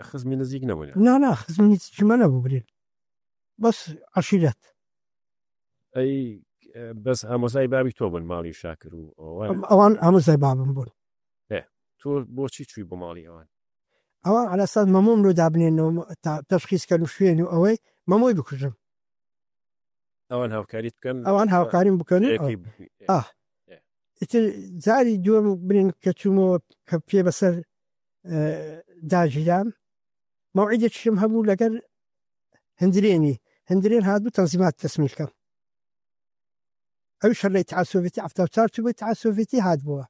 خزمی نزیک نەبوون؟ نا، نا، خزمی نزیکمە نەبوو برین. بەس عەشیرەت. ئەی بەس ئامۆزای بابی تۆ بوون ماڵی شاکر و ئەوان؟ ئەوان ئامۆزای بابم بوون. تۆ بۆچی چووی بۆ ماڵی ئەوان؟ ئەوان عەلە سەر مەمۆم لۆ دابنێنەوە، تەشخیص کەن و شوێن و ئەوەی مەمۆی بکوژم. ئەوان هاوکاریت بکەن؟ ئەوان هاوکاریم بکەن. ئیتر جاری دووەم برین کە چوومەوە کە پێ بەسەر داگیرام، مەوعیدێکیشم هەبوو لەگەر هندرێنی. هندرێن هاتبوو تەنزیمات تەسمیل کەم. ئەویش هەر لە ئیتحاد سۆڤێتی 74 چوو بۆ ئیتحاد سۆڤێتی هات بووە.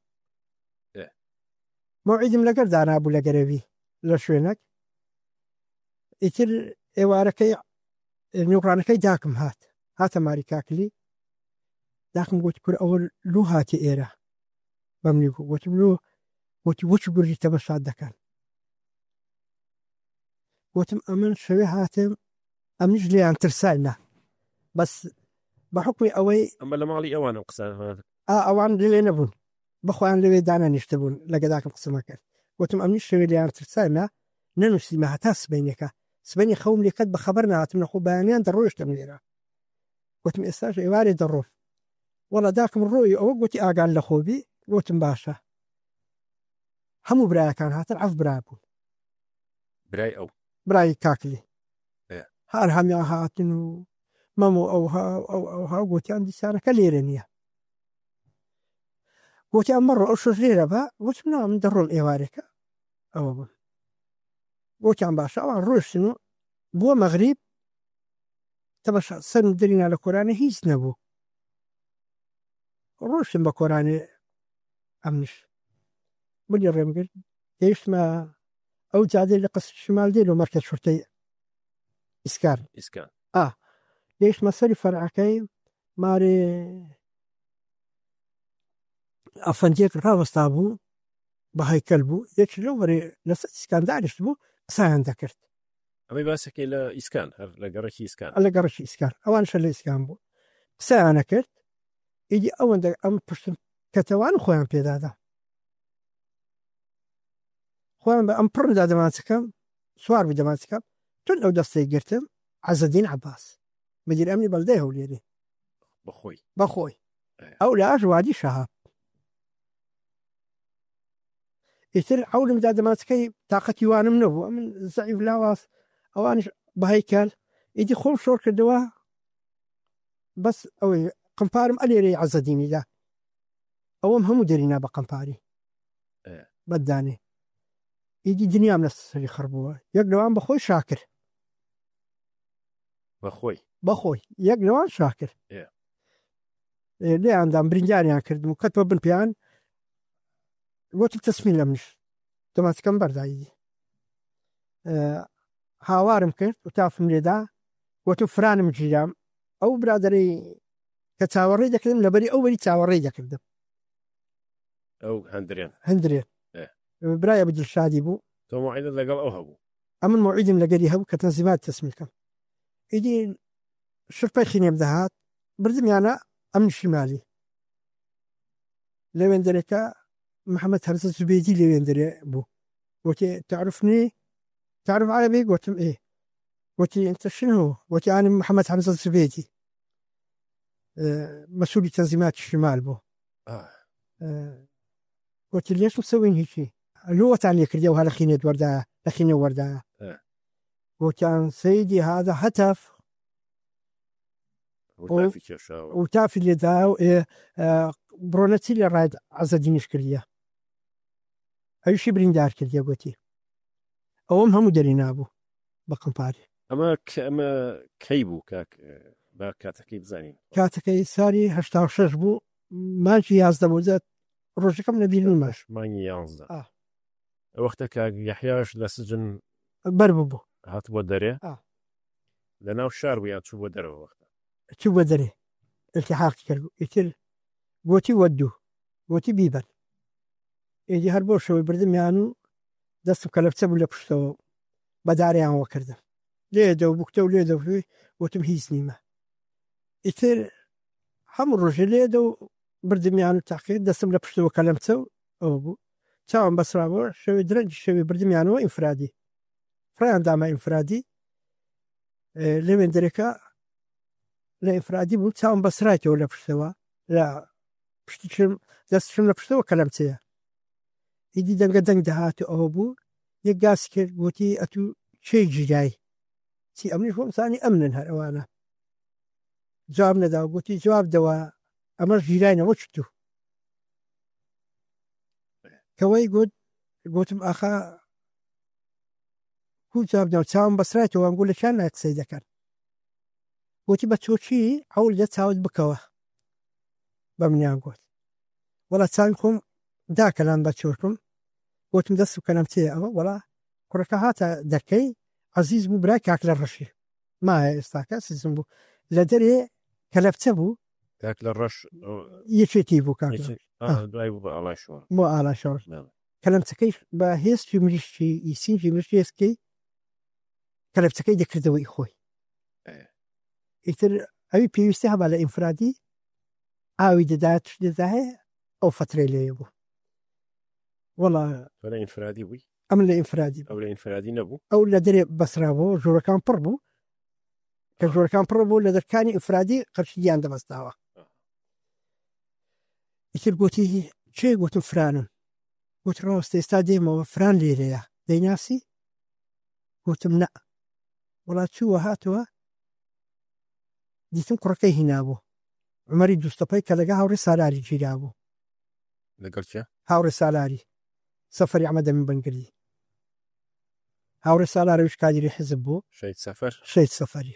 مەوعیدم لەگەر دانابوو لەگەرەوی لە شوێنێک. ئیتر ئێوارەکەی نوڕانەکەی داکم هات، هاتە ماری کاکلی. داکم گوت کور ئەوە لۆ هاتی ئێرە؟ بەمنی گوت. گوتم لۆ؟ گوتی وەچ گورجی تەمەشات دەکەن؟ گوتم ئەمن شەوێ هاتم، ئەمنیش لێیان ترسایمە، بەس بە حکمی ئەوەی ئەمە لە ماڵی ئەوانم قسە هات. ئەوان لێ نەبوون، بەخۆیان لەوێ دانەنیشتە بوون، لەگە داکم قسەمە کرد. گوتم ئەمنیش شەوێ لێیان ترسایمە، نەنووسیمە هەتا سبەینێکە. سبەینێ خەوم لێکەت بە خەبەر نهاتم، نەخۆ بەیانیان دەڕۆیشتم لێرە. گوتم ئێستاش ئێوارێ دەڕۆم. وەڵا داکم ڕۆی ئەوە گوتی ئاگان لە خۆبی. گوتم باشە. هەموو برایەکان هاتن، عەف برا بوون. برای ئەو؟ برای کاکلی. هەر هەمیان هاتن و مەم و ئەوها ئەو ئەوها گوتیان دیسانەکە لێرە نییە. گوتیان مەڕۆ ئەو شەش لێرە بە. گوتم نا، من دەڕۆم ئێوارێکە. ئەوە بوو. گوتیان باشە. ئەوان ڕۆیشتن و بووە مەغریب. تەمەشا سەرم دەرینا لە کۆرانێ هیچ نەبوو. ڕۆیشتم بە کۆرانێ ئەمنیش. منی ڕێم گرت. گەیشتمە ئەو جادەی لە قەسر شمال دێ لۆ مەرکەز شورتەی ئیسکان. ئیسکان. گەیشتمە سەری فەرعەکەی مارێ ئەفەندیەک ڕاوەستا بوو، بە هەیکەل بوو، یەکی لەو بەرێ لەسەر ئیسکان دانیشت بوو، قسەیان دەکرد. ئەمەی باسەکەی لە ئیسکان، هەر لە گەڕەکی ئیسکان. لە گەڕەکی ئیسکان، ئەوانشە لە ئیسکان بوو. قسەیان نەکرد. ئیدی ئەوەندە ئەم پشتم کەتەوان خۆیان پێدادا. خۆیان بە ئەم پڕدا دەمانچەکەم، سوار بوو دەمانچەکەم، تون ئەو دەستەی گرتم، عەزەدین عەباس، مدیر ئەمنی بەلدەی هەولێری. بەخۆی. بەخۆی. ئەو لاش وادی شەهاب. ئیتر عەولم دا دەمانچەکەی تاقەتی وانم نەبوو، ئەمن زەعیف لاواز، ئەوانیش بەهەیکەل. ئیدی خۆم شۆڕ کردەوە، بەس ئەوەی قەمپارم ئەلێرەی عەزەدینی دا، ئەوەم هەموو دەرینا بە قەمپاری بەدانێ. ئیدی دنیام لە سەری خڕ بووە. یەک لەوان بەخۆی شاکر. بەخۆی؟ بەخۆی یەک لەوان شاکر. لێیاندام برینداریان کردم و کەتمە بن پێیان. وتم تەسمین لە منیش دەمانچەکەم بەرداییدی. هاوارم کرد و تافم لێدا، وتم فرانم گیرام. ئەو برادەرەی کە چاوەڕێی دەکردم لەبەری ئەو بەری چاوەڕێی دەکردم. ئەو هەندرێن. هەندرێن. برای ئەبو دلشادی بوو. تۆ موعیدت لەگەڵ ئەو هەبوو؟ ئەمن موعیدم لەگەری هەبوو کە تەنزیمات تەسمیل کەم. ئیدی شرپەی خینێم دەهات، بردمیانە ئەمن شیمالی. لەوێندەرێکە محەممەد هەمزە زوبێدی لەوێندەرێ بوو. گوتی تعرفنی؟ تعرف عربی؟ گوتم ئێ. گوتی انت شنو؟ گوتی انا محەممەد هەمزە زوبێدی. مەسوولی تەنزیمات شمال بوو. گوتی لێش مسوین هیچی؟ لوتان لێ کردی و هەر خینێت وەردایە، لە خینێ وەردایە. گوتیان سەیدی هذا هتف. وتافی کێشاوە. وتافی لێدا و بڕۆنە چی لە ڕایت عەزەدینیش کردیە. ئەویشی بریندار کردیە گوتی. ئەوەم هەموو دەری نابوو بە قەمپاری. ئەمە ئەمە کەی بوو کاک با کاتەکەی بزانین؟ کاتەکەی ساڵی 86 بوو، مانگی 11 بوو، ڕۆژەکەم لەبیر نیمە. مانگی 11. ئەو وەختە کاک یەحیاش لە سجن بەر بوو. هات بۆ دەرێ؟ لە ناو شار بوو یان چوو بۆ دەرەوە وەختە؟ چوو بۆ دەرێ. التحاقی کرد. ئیتر گوتی وەدوو، گوتی بیبەن. ئیدی هەر بۆ شەوەی بردمیان و دەستم کەلەپچە بوو لە پشتەوە بەداریان وەکردم. لێدە و بوکتە و لێدە و وتم هیچ نیمە. ئیتر هەموو ڕۆژێ لێدە و بردمیان و تاقیق دەستم لە پشتەوە کەلەمچە و ئەوە بوو. چاوم بەسرابەوە، شەوێ درەنگی شەوێ بردمیانەوە ئینفرادی. فڕیان داما ئینفرادی. لەوێن دەرێکە لە ئینفرادی بوو، چاوم بەسرایتەوە لە پشتەوە، لە پشتیشم دەستشم لە پشتەوە کەلەمچەیە. ئیدی دەنگە دەنگ دەهات و ئەوە بوو. یەک گاز کرد، گوتی ئەتوو چێ گیرای؟ چی ئەمنیش بۆم زانی ئەمنن هەر ئەوانە. جواب نەدا، گوتی جواب دەوە، ئەمەش گیراینەوە چتو. کەوەی گوت، گوتم ئاخا کو جواب دەوە، چاوم بەسرایتەوە، ئەم گوت لە چیان لای قسەی دەکەن. گوتی بە چۆچی عەول دە چاوت بکەوە. بە منیان گوت. وەڵا چاوی خۆم داکەلام بە چۆکم. گوتم دەست بکەنەم چێ ئەوە، وەڵا کوڕەکە هاتە دەرکەی، عەزیز بوو برای کاک لە ڕەشی. مایە ئێستاکە سیزم بوو. لە دەرێ کەلەپچە بوو. کاک لە ڕەش، یەکێتی بوو کاک لە ڕەش. دوای بوو بە ئاڵای شۆڕش. بۆ ئاڵای شۆڕش. کەلەمچەکەی بە هێستی مریشکی، ئیسینجی مریشکی هێستکەی کەلەپچەکەی دەکردەوە ئی خۆی. ئیتر ئەوی پێویستی هەبا لە ئینفرادی ئاوی دەدا، چ دەدایە، ئەو فەترەی لێ بوو. وەڵا تۆ لە ئینفرادی بووی؟ ئەمن لە ئینفرادی بوو. ئەو لە ئینفرادی نەبوو؟ ئەو لە دەرێ بەسرا بوو، ژوورەکان پڕ بوو. کە ژوورەکان پڕ بوو لە دەرکانی ئینفرادی قەرشیان دەبەستاوە. ئیتر گوتی چێ؟ گوتم فرانم. گوت ڕاستە ئێستا دێمەوە، فران لێرەیە. دەیناسی؟ گوتم نا. وەڵا چووە هاتەوە، دیتم کوڕەکەی هینابوو. عومەری دووستەپەی کە لەگە هاوڕێ سالاری گیرا بوو. لەگەڵ چێ؟ هاوڕێ سالاری. سەفەری ئەحمەد ئەمین بەنگردی. هاوڕێ سالارویش کادیری حیزب بوو. شەهید سەفەر؟ شەهید سەفەری.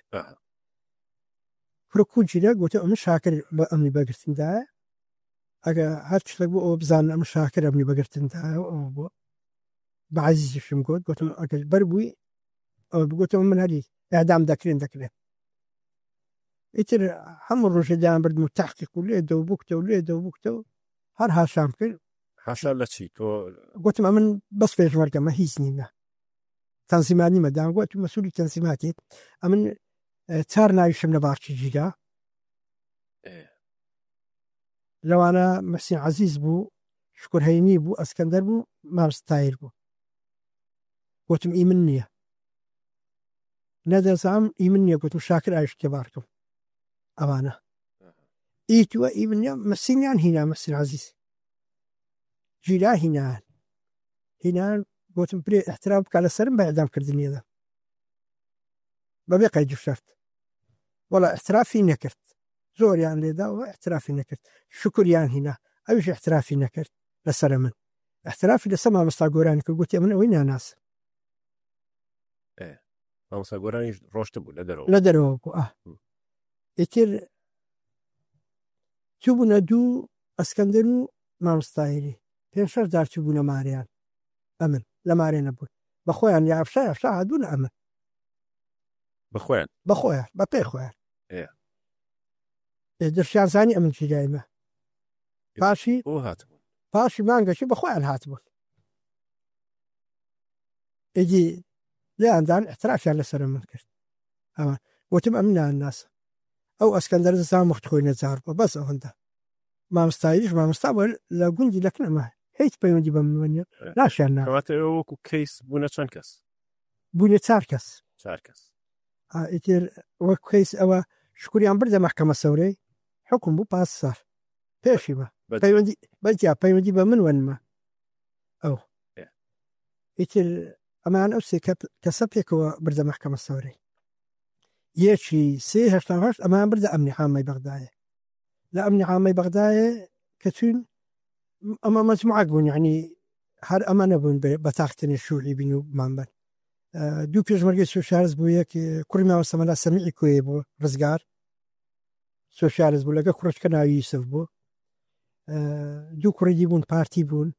کوڕە کوو گیرا؟ گوتم ئەمن شاکر بە ئەمنی بەگرتندایە. ئەگە هەر شتێک بوو ئەوە بزانن ئەمن شاکر ئەمنی بەگرتندایە و ئەوە بوو. بە عەزیزیشم گوت، گوتم ئەگەر بەر بووی ئەوە بگوتم من هەری ئێعدام دەکرێن دەکرێن. ئیتر هەموو ڕۆژێ دایان بردم و تەحقیق و لێدە و بوکتە و لێدە و بوکتە و هەر هاشام کرد. هاشا لە چی؟ تۆ گوتم ئەمن بەس پێشمەرگەمە، هیچ نیمە. تەنزیمات نیمە. دایان گوت تو مەسوولی تەنزیماتی. ئەمن چار ناویشم لە باخچی گیرا. لەوانە مەسیح عەزیز بوو، شکر هەینی بوو، ئەسکەندەر بوو، مام ستایر بوو. گوتم ئی من نییە. نەدەزام ئی من نییە. گوتم شاکر ئاویش تێبارکەم. ئەوانە. ئیتوە ئی منیان مەسینیان هینا مەسین عەزیز گیرا هینان هینان گوتم پرێ احترام بکە لەسەرم بە ئیعدام کردنیەدا بەبێ قەید و شەرت. وەڵا احترافی نەکرد زۆریان لێدا و احترافی نەکرد شکریان هینا ئەویش احترافی نەکرد لەسەر من احترافی لەسەر مامۆستا گۆرانی کرد گوتی من ئەوەی ناناسم. مامۆستا گۆرانیش ڕۆشتبوو لە دەرەوە. لە دەرەوە بوو ئا. ئیتر چووبوونە دوو ئەسکەندەر و مامۆستایری پێنج شەش جار چووبوونە مارێیان ئەمن لە مارێ نەبوون بە خۆیان یا ئەفشا ئەفشا هاتبوونە ئەمن. بە خۆیان؟ بە خۆیان بە پێی خۆیان. ئێ دەشیان زانی ئەمن گیرایمە. پاشی بۆ هاتبوون؟ پاشی مانگەکی بە خۆیان هاتبوون. ئیدی لێیان دان ئیعترافیان لەسەر من کرد. ئەوان وتم ئەمن ناناسم. ئەو ئەسکەندەر زام وەخت خۆی نەجار بووە بەس ئەوەندە. مامۆستاییش مامۆستا بووە لە گوندی لەکنەمە هیچ پەیوەندی بە منەوە نییە ناشیان ناسم. کەواتە ئێوە وەکو کەیس بوونە چەند کەس؟ بووینە چار کەس. چار کەس. ئیتر وەک کەیس ئەوە شکریان بردە مەحکەمە سەورەی حکم بوو پاس سار پێشی بە پەیوەندی بەجیا پەیوەندی بە من وەنمە ئەو ئیتر ئەمان ئەو سێ کەسە پێکەوە بردە مەحکەمە سەورەی یەکی سێ هەشتا و هەشت ئەمان بردە ئەمنی عامەی بەغدایێ لە ئەمنی عامەی بەغدایێ کە چوین ئەمە مەجموعەک بوون یعنی هەر ئەمە نەبوون بە تاختنی شوعی بین و بمان بەن دوو پێشمەرگەی سۆسیالست بوو یەک کوڕی مامۆستا مەلا سەمیعی کۆیە بوو ڕزگار سۆسیالست بوو لەگە کوڕشکە ناوی یوسف بوو دوو کوڕی دی بوون پارتی بوون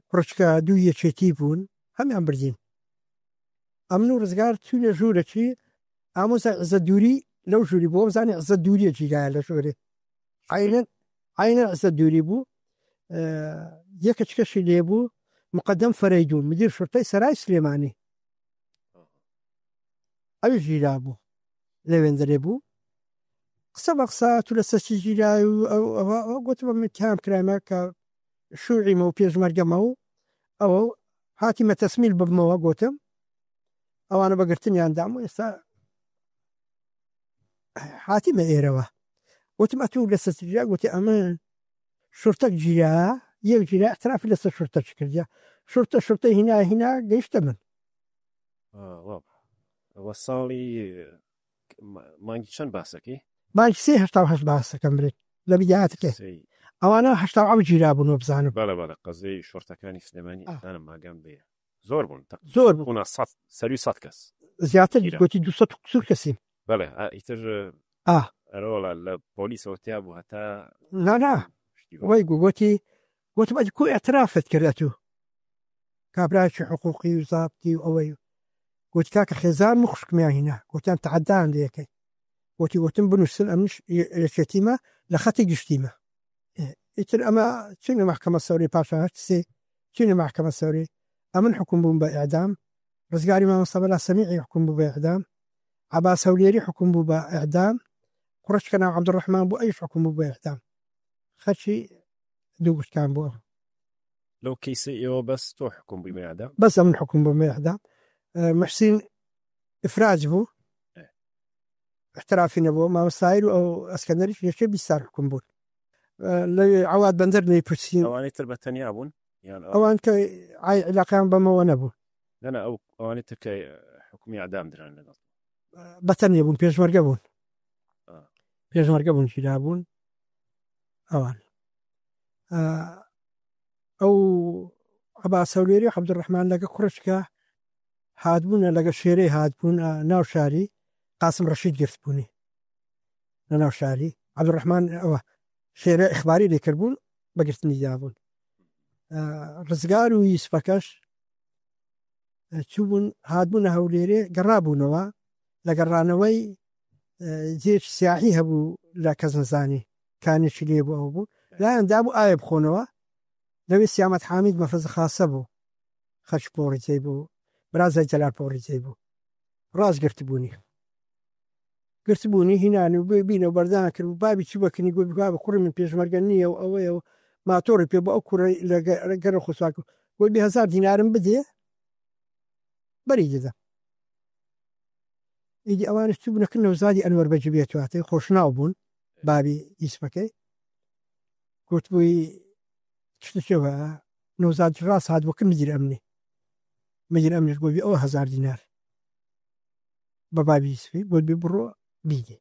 کوڕچکە دوو یەکێتی بوون هەمیان بردین ئەمن و ڕزگار چوینە ژوورەکی ئامۆزای عزەت دووری لەو ژووری بوو زانی عزەت دووریە جیگایە لە ژوورێ عینەن عینەن عزەت دووری بوو یەکە چکەشی لێ بوو مقدم فەرەیدون مدیر شرطەی سەرای سلێمانی ئەویش گیرا بوو لەوێندەرێ بوو قسە بە قسە تو لەسەر چی گیرای و ئەو ئەوە گوتم من تام کرایمە کە شوعیمە و پێشمەرگەمە و ئەوە و هاتیمە تەسمیل ببمەوە گوتم ئەوانە بەگرتنیان دام و ئێستا هاتیمە ئێرەوە وتم ئەتوو لەسەر چی گیرا گوتی ئەمە شورتەک گیرا یەک گیرا اعترافی لەسەر شورتەک کردیا شورتە شورتە هینا هینا گەیشتە من. ئەوە ساڵی مانگی چەند باسەکەی؟ مانگی سێ 88 باسەکەم برێت لە بدایەتەکەی ئەوانە 87 گیرا بوون وەبزانم. بەڵێ بەڵێ قەزیەی شۆرتەکانی سلێمانی ئەزانم ماگەم بێ زۆر بوون زۆر بوون بوونە سەد سەروی 100 کەس زیاتر گوتی 200 قسوور کەسین. بەڵێ ئیتر ئەرۆڵە لە پۆلیسەوە تیا بوو هەتا نا نا وەی گو گوتی گوتم ئەدی کو ئیعترافت کرد ئەتوو کابرایەکی حقوقی و زابتی و ئەوەی گوتی کاکە خێزانم و خوشکمیان هینا گوتیان تەعەدایان لێ ئەکەی گوتی گوتم بنووسن ئەمنش یەکێتیمە لە خەتی گشتیمە ئیتر ئەمە چینە مەحکەمە سەوری پاشا هەشت سێ چینە مەحکەمە سەوری ئەمن حکوم بووم بە ئیعدام ڕزگاری مامۆستا مەلا سەمیعی حکوم بوو بە ئیعدام عەباس هەولێری حکوم بوو بە ئیعدام کوڕەچکە ناو عەبدولڕەحمان بوو ئەویش حکوم بوو بە ئیعدام خەرکی دوو گوتکان بوو ئەو. لەو کەیسەی ئێوە بەس تۆ حکوم بووی بە ئیعدام؟ بەس ئەمن حکوم بووم بە ئیعدام. محسین ئیفراج بوو احترافی نەبوو. مامۆستا تاهیر و ئەو ئەسکەندەریش یەکێ 20 سال حکوم بوون. لە عەواد بەندەر نەیپرسین. ئەوانەی تر بە تەنیا بوون یان ئەوان کە عای عیلاقەیان بەمەوە نەبوو. نا نا ئەو ئەوانەی تر کە حکومی ئیعدام دران لەگەڵ بە تەنیا بوون پێشمەرگە بوون. پێشمەرگە بوون گیرا بوون ئەوان. ئەو عەباس هەولێری و عەبدولڕەحمان لەگە کوڕشکە هاتبوونە لەگە شێرەی هاتبوون ناو شاری قاسم ڕەشید گرتبوونی لە ناو شاری عەبدولڕەحمان ئەوە شێرە ئیخباری لێ کردبوون بەگرتنی دابوون. ڕزگار و یوسفەکەش چووبوون هاتبوونە هەولێرێ گەڕابوونەوە لە گەڕانەوەی جێ سیاحی هەبوو لە کەس نەزانی کانێکی لێ بوو ئەوە بوو لایەن دابوو ئاوێ بخۆنەوە لەوێ سیامەت حامید مەفرەزە خاسە بوو خەرچ پۆڕی جێی بوو برازای جەلال پۆڕی جێی بوو ڕاست گرتبوونی گرتبوونی هینان و بینە و بەردان کرد و بابی چی بەکنی گوت بابە کوڕی من پێشمەرگە نییە و ئەوەیە و ماتۆڕی پێ بۆ ئەو کوڕەی لە گەرە خۆسواک گوت بێ هەزار دینارم بدێ بەری دەدەم. ئیدی ئەوانش چوو بنەکردن نەوزادی ئەنوەر بەگی بێتواتێ خۆشناو بوون. بابی یوسفەکەی گوتبووی شتێکەوە نەوزاد ڕاست هات بۆ کە مدیر ئەمنی مدیر ئەمنیش گوتی ئەوە 1000 دینار بە بابی یوسفی گوتی بڕۆ بیدێ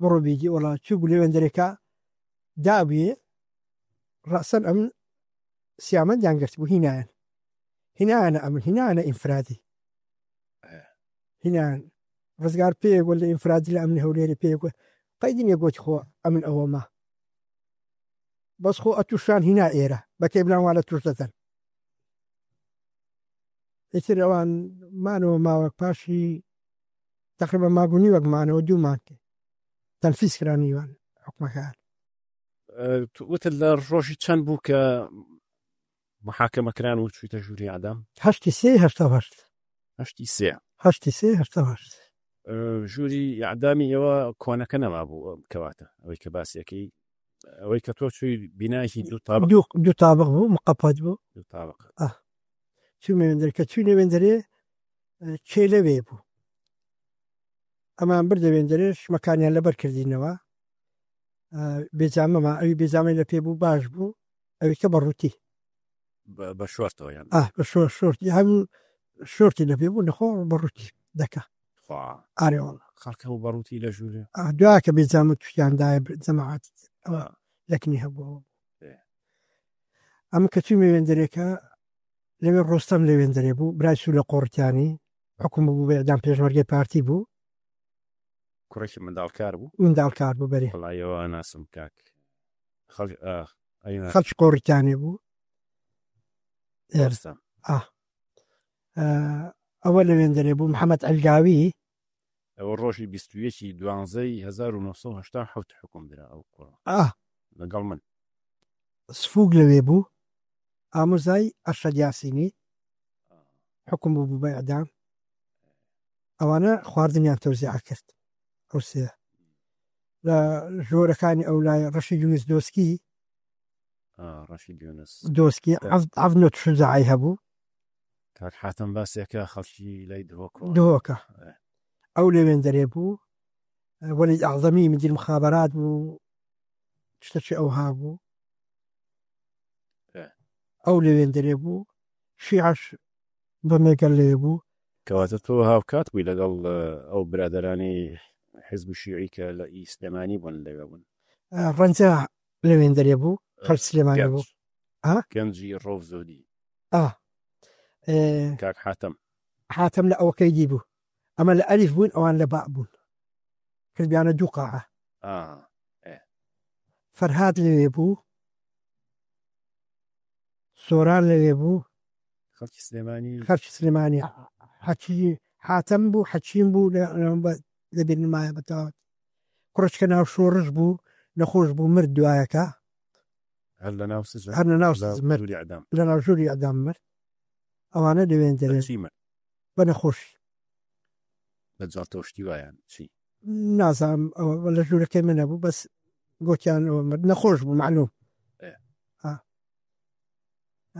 بڕۆ بیدی وەڵا چوو بوو لەوێندەرێکە دابووێ ڕەسەن ئەمن سیامەندیان گرت بوو هینایان هینایانە ئەمن هینایانە ئینفرادی هینایان ڕزگار پێ گۆ لە ئینفرادی لە ئەمنی هەولێری پێ گۆ قەیدی نییە گۆتی خۆ ئەمن ئەوەمە بەس خۆ ئەتوشان هینا ئێرە بەکەی بلان وا لە توش دەدەن ئیتر ئەوان مانەوە ماوەک پاشی تقریبا ماگو نیوەک مانەوە دوو مانگ تەنفیز کران نیوان حکومەکان. وتت لە ڕۆژی چەند بوو کە محاکەمە کران و چوویتە ژووری ئەعدام؟ هەشتی سێ هەشتا و هەشت. هەشتی سێ. هەشتی سێ هەشتا و هەشت. ژووری ئەعدامی ئێوە کۆنەکە نەمابوو کەواتە ئەوەی کە باسیەکەی ئەوەی کە تۆ چووی بینایەکی دوو تابق دوو تابق بوو مقەپەت بوو. دوو تابق. چوومە وێندەرێ کە چووینە وێندەرێ کێ لەوێ بوو ئەمان بردە وێندەرێ شمەکانیان لەبەر کردینەوە بێجامەما ئەوی بێجامەی لە پێ بوو باش بوو ئەوی کە بە ڕووتی بە شۆرتەوە یان بە شۆر شۆرتی هەموو شۆرتی لە پێ بوو نەخۆ بە ڕووتی دەکا خوا ئارێ وەڵا خەڵک هەبوو بە ڕووتی لە ژوورێ دوا کە بێجامە توشیان دایە جەماعەت ئەوە لەکنی هەبوو ئەم کە چوومە وێندەرێکە لەوێ ڕۆستەم لەوێندەرێ بوو برای سوو لە قۆڕتیانی حکوم بوو بە ئێعدام پێشمەرگەی پارتی بوو کوڕێکی منداڵکار بوو منداڵکار بوو بەرێ وەڵایەوە ناسم کاک خەڵک خەڵکی قۆڕتیانێ بوو ڕۆستەم ئەوە لەوێندەرێ بوو محەممەد عەلگاوی ئەوە ڕۆژی 21 دوانزەی 1970 حکوم درا ئەو کوڕە لەگەڵ من سفوک لەوێ بوو ئامۆزای ئەرشەد یاسینی حکوم بوو بە ئیعدام ئەوانە خواردنیان تەوزیع کرد ئەو سێ لە ژۆرەکانی ئەو لای ڕەشید یونس دۆسکی ڕەشید یونس دۆسکی عەفنۆت شوجاعی هەبوو کاک حاتەم باسێکە خەڵکی لای دهۆکەوە دهۆکە ئەو لەوێندەرێ بوو وەلید ئەعظەمی مدیر مخابرات بوو شتەکی ئەوها بوو ئەو لەوێندەرێ بوو شیعەش بە مێگەل لەوێ بوو. کەواتە تۆ هاوکات بووی لەگەڵ ئەو برادەرانەی حیزب شیعی کە لە ئی سلێمانی بوون لەوێ بوون؟ ڕەنجە لەوێندەرێ بوو خەڵکی سلێمانی بوو. گەنجی ڕۆڤ زۆدی. کاک حاتەم. حاتەم لە ئەوەکەی دی بوو. ئەمە لە ئەلیف بوون ئەوان لە باء بوون. کردبیانە دوو قاعە. فەرهاد لەوێ بوو. سۆران لەوێ بوو. خەڵکی سلێمانی. خەڵکی سلێمانی حەکی حاتەم بوو حەکیم بوو لە بیرنمایە بەتەواوەت. کوڕچکە ناو شۆڕش بوو نەخۆش بوو مرد دوایەکە. هەر لە ناو سجن. هەر لە ناو سجن مرد. ژووری ئیعدام. لە ناو ژووری ئیعدام مرد. ئەوانە لەوێن دەرێن. بە چی مرد؟ بە نەخۆشی. بە جەڵتە و شتی وایان چی؟ نازانم ئەوە لە ژوورەکەی من نەبوو بەس گۆتیان ئەوە مرد نەخۆش بوو مەعلوم.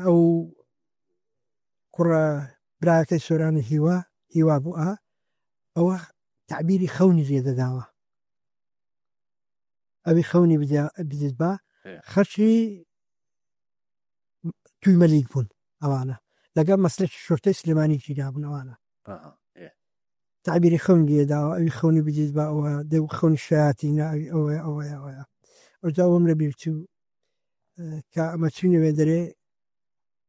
ئەو کوڕە براکەی سۆرانی هیوا هیوا بوو ئا ئەوە تەعبیری خەونی لێ دەداوە. ئەوی خەونی بدیت با خەرچی توی مەلیک بوون ئەوانە لەگەڵ مەسلەکی شورتەی سلێمانی گیرابوون ئەوانە تعبیری خەون لێداوە ئەوی خەونی بدیت با ئەوە دە خەونی شایەتی ناوی ئەوەیە ئەوەیە ئەوەیە ئەوجا ئەوم لە بیر چوو کە ئەمە چوینە وێ دەرێ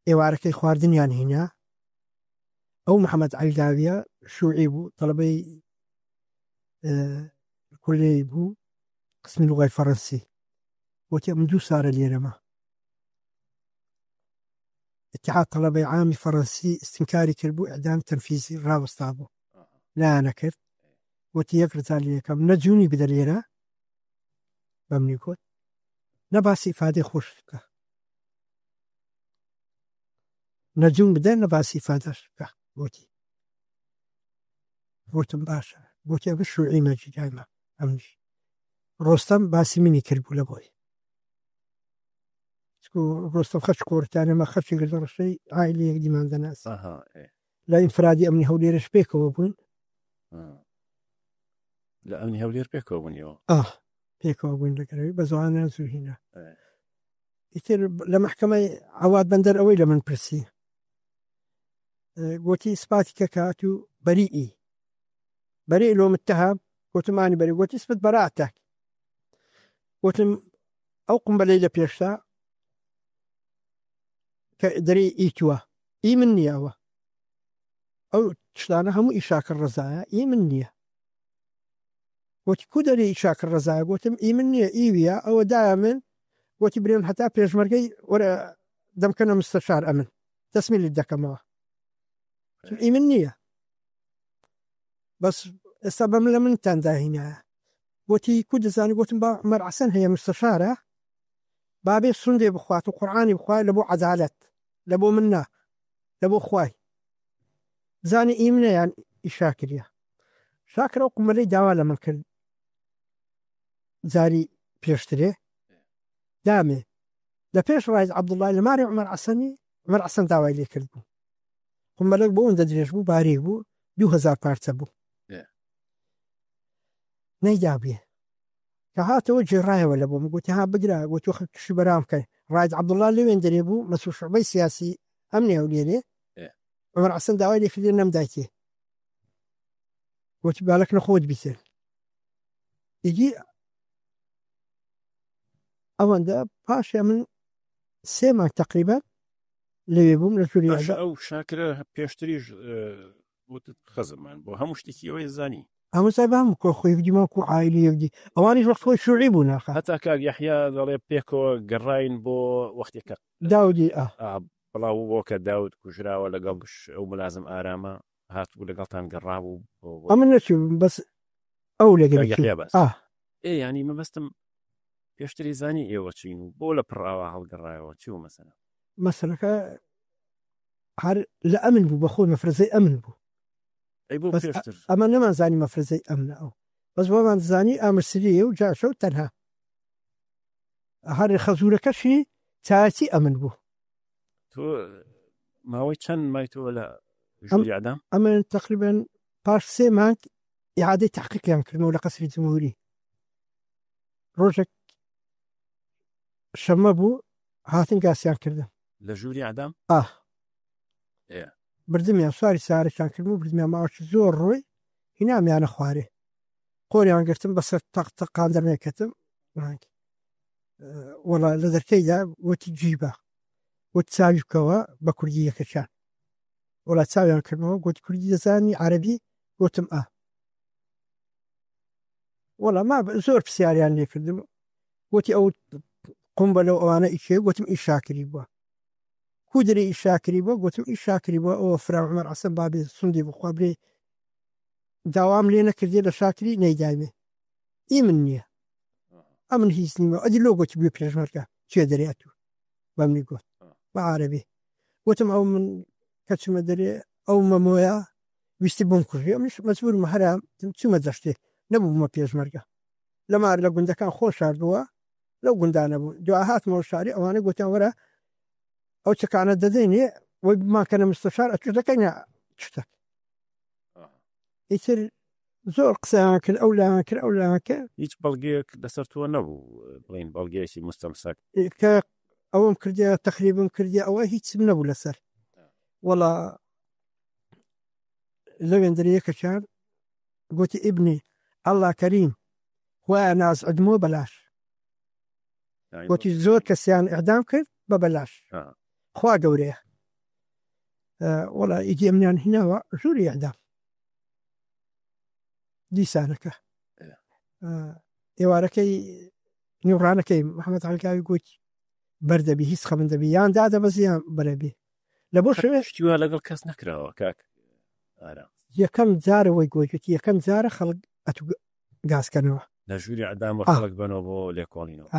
ئێوارەکەی خواردنیان هینا ئەو محەممەد عەلگاویە شوعی بوو تەڵەبەی کولەی بوو قسمی لغای فەڕەنسی وتی ئەمن دوو سارە لێرەمە اتحاد طلبەی عامی فەڕەنسی استنکاری کرد بوو ئەدام تەنفیزی ڕاوەستا بوو لایانە کرد وتی یەک ڕزا لێ یەکەم نە جوونی بدە لێرە بەمنی گوت نە باسی ئیفادەی خۆش بکە نە جوون بدە نە باسی ئیفادەش بکە گوتی گوتم باشە گوتی ئەمە شوعی مەجیدایمە ئەمنیش ڕۆستەم باسی منی کرد بوو لە بۆی ڕۆستەم خەرچ قۆرتانە مە خەرچی گردە ڕشەی عایلی یەکدیمان دەناس لە ئینفرادی ئەمنی هەولێرش پێکەوە بوون. لە ئەمنی هەولێر پێکەوە بوونیەوە؟ ئاه پێکەوە بووین لەگەرەوەی بە زوانیان زوو هینا. ئیتر لە مەحکەمەی عەواد بەندەر ئەوەی لە من پرسی، گوتی ئیسپاتی کە کە ئەتوو بەریئی، بەریء لۆ متهم؟ گوتم ئانی بەری. گوتی ئیسپت بەراتەک. گوتم ئەو قومبەلەی لە پێشتا کە دەرێ ئی تووە، ئی من نییە، ئەوە ئەو شتانە هەموو ئی شاکر ڕەزایە، ئی من نییە. گوتی کو دەرێ ئی شاکر ڕەزایە؟ گوتم ئی من نییە، ئیویە، ئەوە دایە من. گوتی برێن هەتا پێشمەرگەی وەرە دەمکەنە مستەشار، ئەمن تەسمیلت دەکەمەوە. ئی من نییە، بەس ئێستا بە من لە منتان داهینایە. گوتی کو دەزانی؟ گوتم با عومەر عەسەن هەیە مستەشارە، بابێ سوندێ بخوات و قورئانی بخوات لە بۆ عەدالەت، لە بۆ من نا، لە بۆ خوای. زانی ئی منە یان ئی شاکریە. شاکر ئەو قومەلەی داوا لە من کرد جاری پێشترێ دامێ لە پێش ڕایز عەبدوڵای لە ماری عومەر عەسەنی، عومەر عەسەن داوای لێ کرد بوو. قومەلەک بۆ ئەوەندە درێژ بوو، باریک بوو، 2000 پارچە بوو. نەیدابێ. کە هاتەوە گێڕایەوە لە بۆم، گوتی ها بگرە، گوتی وەخت تووشی بەرام بکەی. ڕایز عەبدوڵا لەوێن دەرێ بوو، مەسعود شعبەی سیاسی ئەمنی هەولێرێ. عومەر عەسەن داوای لێ کردێ نەمدایتێ. گوتی بالەک نەخۆت بیتێن. ئیدی ئەوەندە پاشێ من سێ مانگ تقریبا لەوێ بووم لە ژووری باشە، ئەو شاکرە پێشتریش وتت خەزممان بۆ هەموو شتێکی ئەوەی زانی. هەموو سای بام کۆ خۆی بدی ماکو عایلی یەکدی، ئەوانیش وەخت خۆی شوعی بوون ئاخە. هەتا کاک یەحیا دەڵێ پێکەوە گەڕاین بۆ وەختێک کە داودی ئا. بڵاو بوو کە داود کوژراوە لەگەڵ ئەو ملازم ئارامە هاتبوو لەگەڵتان گەڕابوو بۆ ئەمن نەچووم بەس ئەو لەگەڵ کاک یەحیا باس. ئا. ئێ یانی مەبەستم پێشتری زانی ئێوە چین و بۆ لە پڕ ئاوا هەڵگەڕایەوە، چی بوو مەسەلە؟ مەسەلەکە هەر لە ئەمن بوو، بە خۆی مەفرەزەی ئەمن بوو. ئەی بۆ بەس پێشتر؟ ئەمە نەمانزانی مەفرەزەی ئەمنە ئەو، بەس وەمان زانی ئامرسریە و جاشە و تەنها هەر خەزورەکەشی چایەتی ئەمن بوو. تۆ ماوەی چەند مایتەوە لە ژووری ئەدام؟ ئەمن تقریبا پاش سێ مانگ ئیعادەی تحقیقیان کردمەوە لە قەسری جمهوری. ڕۆژێک شەممە بوو هاتن گاسیان کردم. لە ژووری ئەدام؟ ئا. ئێ. بردمیان سواری سارەکیان کردم و بردمیان ماوەکی زۆر ڕۆی هینامیانە خوارێ. قۆریان گرتم بەسەر تەق تەقان دەرنەکەتم. وەڵا لە دەرکەیدا وتی جیبە، وت چاوی بکەوە بە کوردی یەکەکیان. وەڵا چاویان کردمەوە، گوت کوردی دەزانی عەرەبی؟ گوتم ئا. وەڵا ما زۆر پرسیاریان لێکردم. گوتی ئەو قومبەلە و ئەوانە ئیشێ؟ گوتم ئی شاکری بووە. کو دەرێ ئی شاکری بووە؟ گوتم ئی شاکری بووە. ئەوە فرا عومەر عەسەن بابێ سوندی بخوا برێ داوام لێ نەکردێ لە شاکری نەیدایمێ. ئی من نییە، ئەمن هیچ نیمە. ئەدی لۆ گوتی بێ پێشمەرگە چێ دەرێ ئەتوو؟ بە منی گوت بە عەرەبی. گوتم ئەو من کە چمە دەرێ ئەو مەمۆیە ویستی بۆم کوژی، ئەمنیش مەجبورم هەرا چوومە دەشتێ، نەبوومە پێشمەرگە. لە مار لە گوندەکان خۆ شاردووە، لەو گوندانە بوو. دوا هاتمەوە شاری، ئەوانە گوتیان وەرە ئەو چەکانە دەدەینێ وەی بمانکەنە مستەشار ئەتوش دەکەینە شتەک. ئیتر زۆر قسەیان کرد، ئەو لایان کرد، ئەو لایان کرد. هیچ بەڵگەیەک لەسەر تۆ نەبوو بڵین بەڵگەیەکی مستەمسەک؟ کە ئەوەم کردیە، تەخریبم کردیە، ئەوە هیچم نەبوو لەسەر. وەڵا لەوێن دەرێ یەکەکیان گوتی ئیبنی ئەڵڵا کەریم خوایە ناز عدمۆ بەلاش. گوتی زۆر کەسیان ئیعدام کرد بە بەلاش. خوا گەورەیە. وەڵا ئیدی ئەمنیان هیناوە ژووری ئیعدام دیسانەکە. ئێوارەکەی نیوڕانەکەی محەممەد عەلگاوی گوت بەردەبی هیچ خەمن دەبی یان دادەبەزی یان بەرەبی. لە بۆ شوێ شتی وا لەگەڵ کەس نەکراوە کاک ئارام. یەکەم جارەوەی گوتی یەکەم جارە خەڵک ئەتو گازکەنەوە. لە ژووری ئەدام بە خەڵک بەنەوە بۆ لێکۆڵینەوە.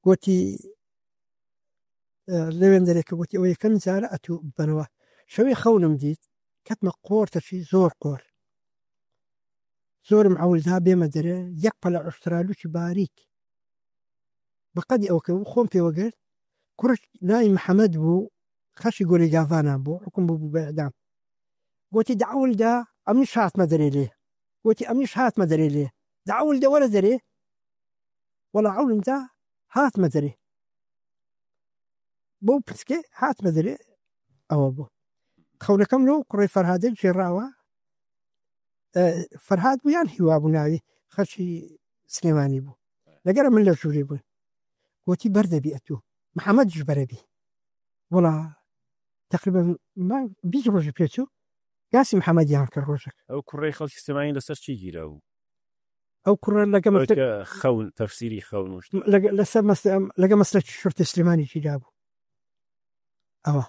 گوتی لەوێن دەرێکە گوتی ئەوە یەکەم جارە ئەتو بەنەوە. شەوی خەونم دیت کەتمە قۆرتەکی زۆر قۆر. زۆرم عەولدا بێمە دەرێ یەک پەلە ئوسترالوکی باریک بەقەدی ئەوکە بوو خۆم پێوەگرت. کوڕێک ناوی محەممەد بوو، خەشی گۆلی گاڤانان بوو، حکم بوو بە ئیعدام. گوتی دەعولدا ئەمنیش هاتمە دەرێ لێ. گوتی ئەمنیش هاتمە دەرێ لێ. دە عەول دە وەرە دەرێ. وەڵا عەولم دا هاتمە دەرێ. بەو پچکێ هاتمە دەرێ ئەوە بوو. خەونەکەم لەو کوڕەی فەرهادە گێڕاوە. فەرهاد بوو یان هیوا بوو ناوی خەڵکی سلێمانی بوو. لەگەرە من لە ژووری بووین. گوتی بەردەبی ئەتوو. محەممەدیش بەرەبی. وەڵا تقریبا 20 ڕۆژی پێچوو گاسی محەممەدیان کرد ڕۆژێک. ئەو کوڕەی خەڵکی سلێمانی لەسەر چی گیرا بوو؟ ئەو کوڕە لەگە ئەوەی کە خەون تەفسیری خەون و شت. لەسەر لەگە مەسلەکی شورتەی سلێمانی گیرا بوو. ئەوە.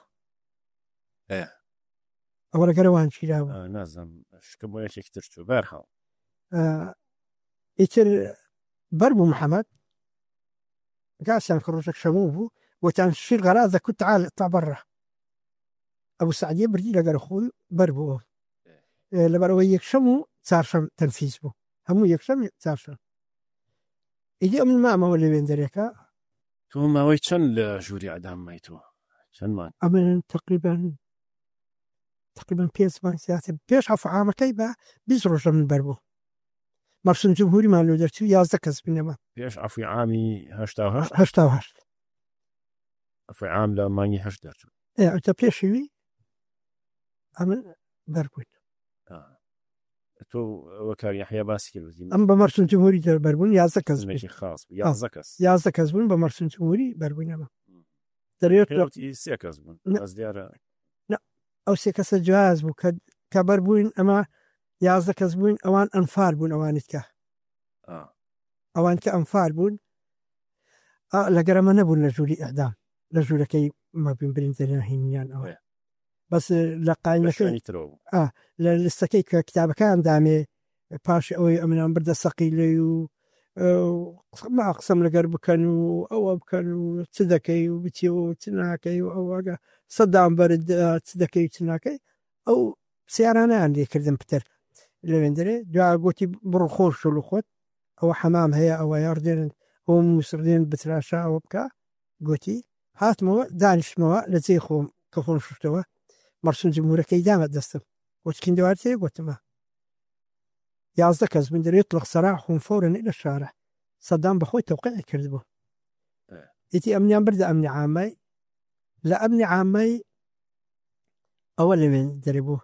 ئەوە لەگەرەوان گیرا بوو. نازانم شکم بۆ یەکێکی تر چوو. بەهەرحاڵ. ئیتر بەر بوو محەممەد گاسیان کە ڕۆژێک شەموو بوو وتیان شیر غەرازە کوت تعال اطلع برا. ئەبوو سعدیە بردی لەگەر خۆی بەر بوو. لەبەرەوەی یەکشەم و چارشەم تەنفیز بوو. هەموو یەکشەم چارشەم. ئیدی ئەمن مامەوە لەوێن دەرێکە. تۆ ماوەی چەند لە ژووری ئەدام مایتەوە؟ چەند مانگ؟ ئەمن تقریبا تقریبا 5 مانگ زیاتر. پێش عەفو عامەکەی بە 20 ڕۆژە من بەر بوو. مەرسوم جمهوریمان لۆ دەرچوو 11 کەس بینەمە. پێش عەفوی عامی 88؟ 88. عەفوی عام لە مانگی 8 دەرچوو. ئەوتە پێشوی ئەمن بەر بووین. تۆ وەکار یەحیا باسی کرد وتی ئەم بە مەرسوم جمهوری دەربەر بوون 11 کەس بوون. خزمێکی خاص بوو. 11 کەس. 11 کەس بوون بە مەرسوم جمهوری بەربووین ئەمە. دەرێت پێوتی 3 کەس بوون. بەس دیارە نە ئەو سێ کەسە جیاواز بوو کە بەر بووین ئەمە 11 کەس بووین ئەوان ئەنفال بوون ئەوانیت کە. ئەوان کە ئەنفال بوون لەگەرەمە نەبوون لە ژووری ئەعدام لە ژوورەکەی مەبین برین هینیان ئەوە. بەس لە قایمەکەی لە لیستەکەی کە کتابەکان دامێ پاش ئەوەی ئەمنان بردە سەقیلەی و ما قسەم لەگەر بکەن و ئەوە بکەن و چ دەکەی و بچی و چ ناکەی و ئەوەگە سەدام بەرد چ دەکەی و چ ناکەی ئەو پرسیارانەیان لێکردن پتر لەوێن دەرێ. دوا گوتی بڕۆ خۆش شۆل و خۆت ئەوە حەمام هەیە ئەوە یاڕدێنن ئەوە موسڕدێن بتراشا ئەوە بکە. گوتی هاتمەوە دانیشتمەوە لە جێی خۆم کە خۆم شوشتەوە مەرسوم جمهورەکەی دامە دەستم. گوت کیندەوار تێ؟ گوتمە 11 کەس بوون دەرێ يطلق سراحهم فورا إلى الشارع. سەدام بەخۆی تەوقیعی کردبوو. ئیتی ئەمنیان بردە ئەمنی عامەی. لە ئەمنی عامەی ئەوە لەوێن دەرێ بوو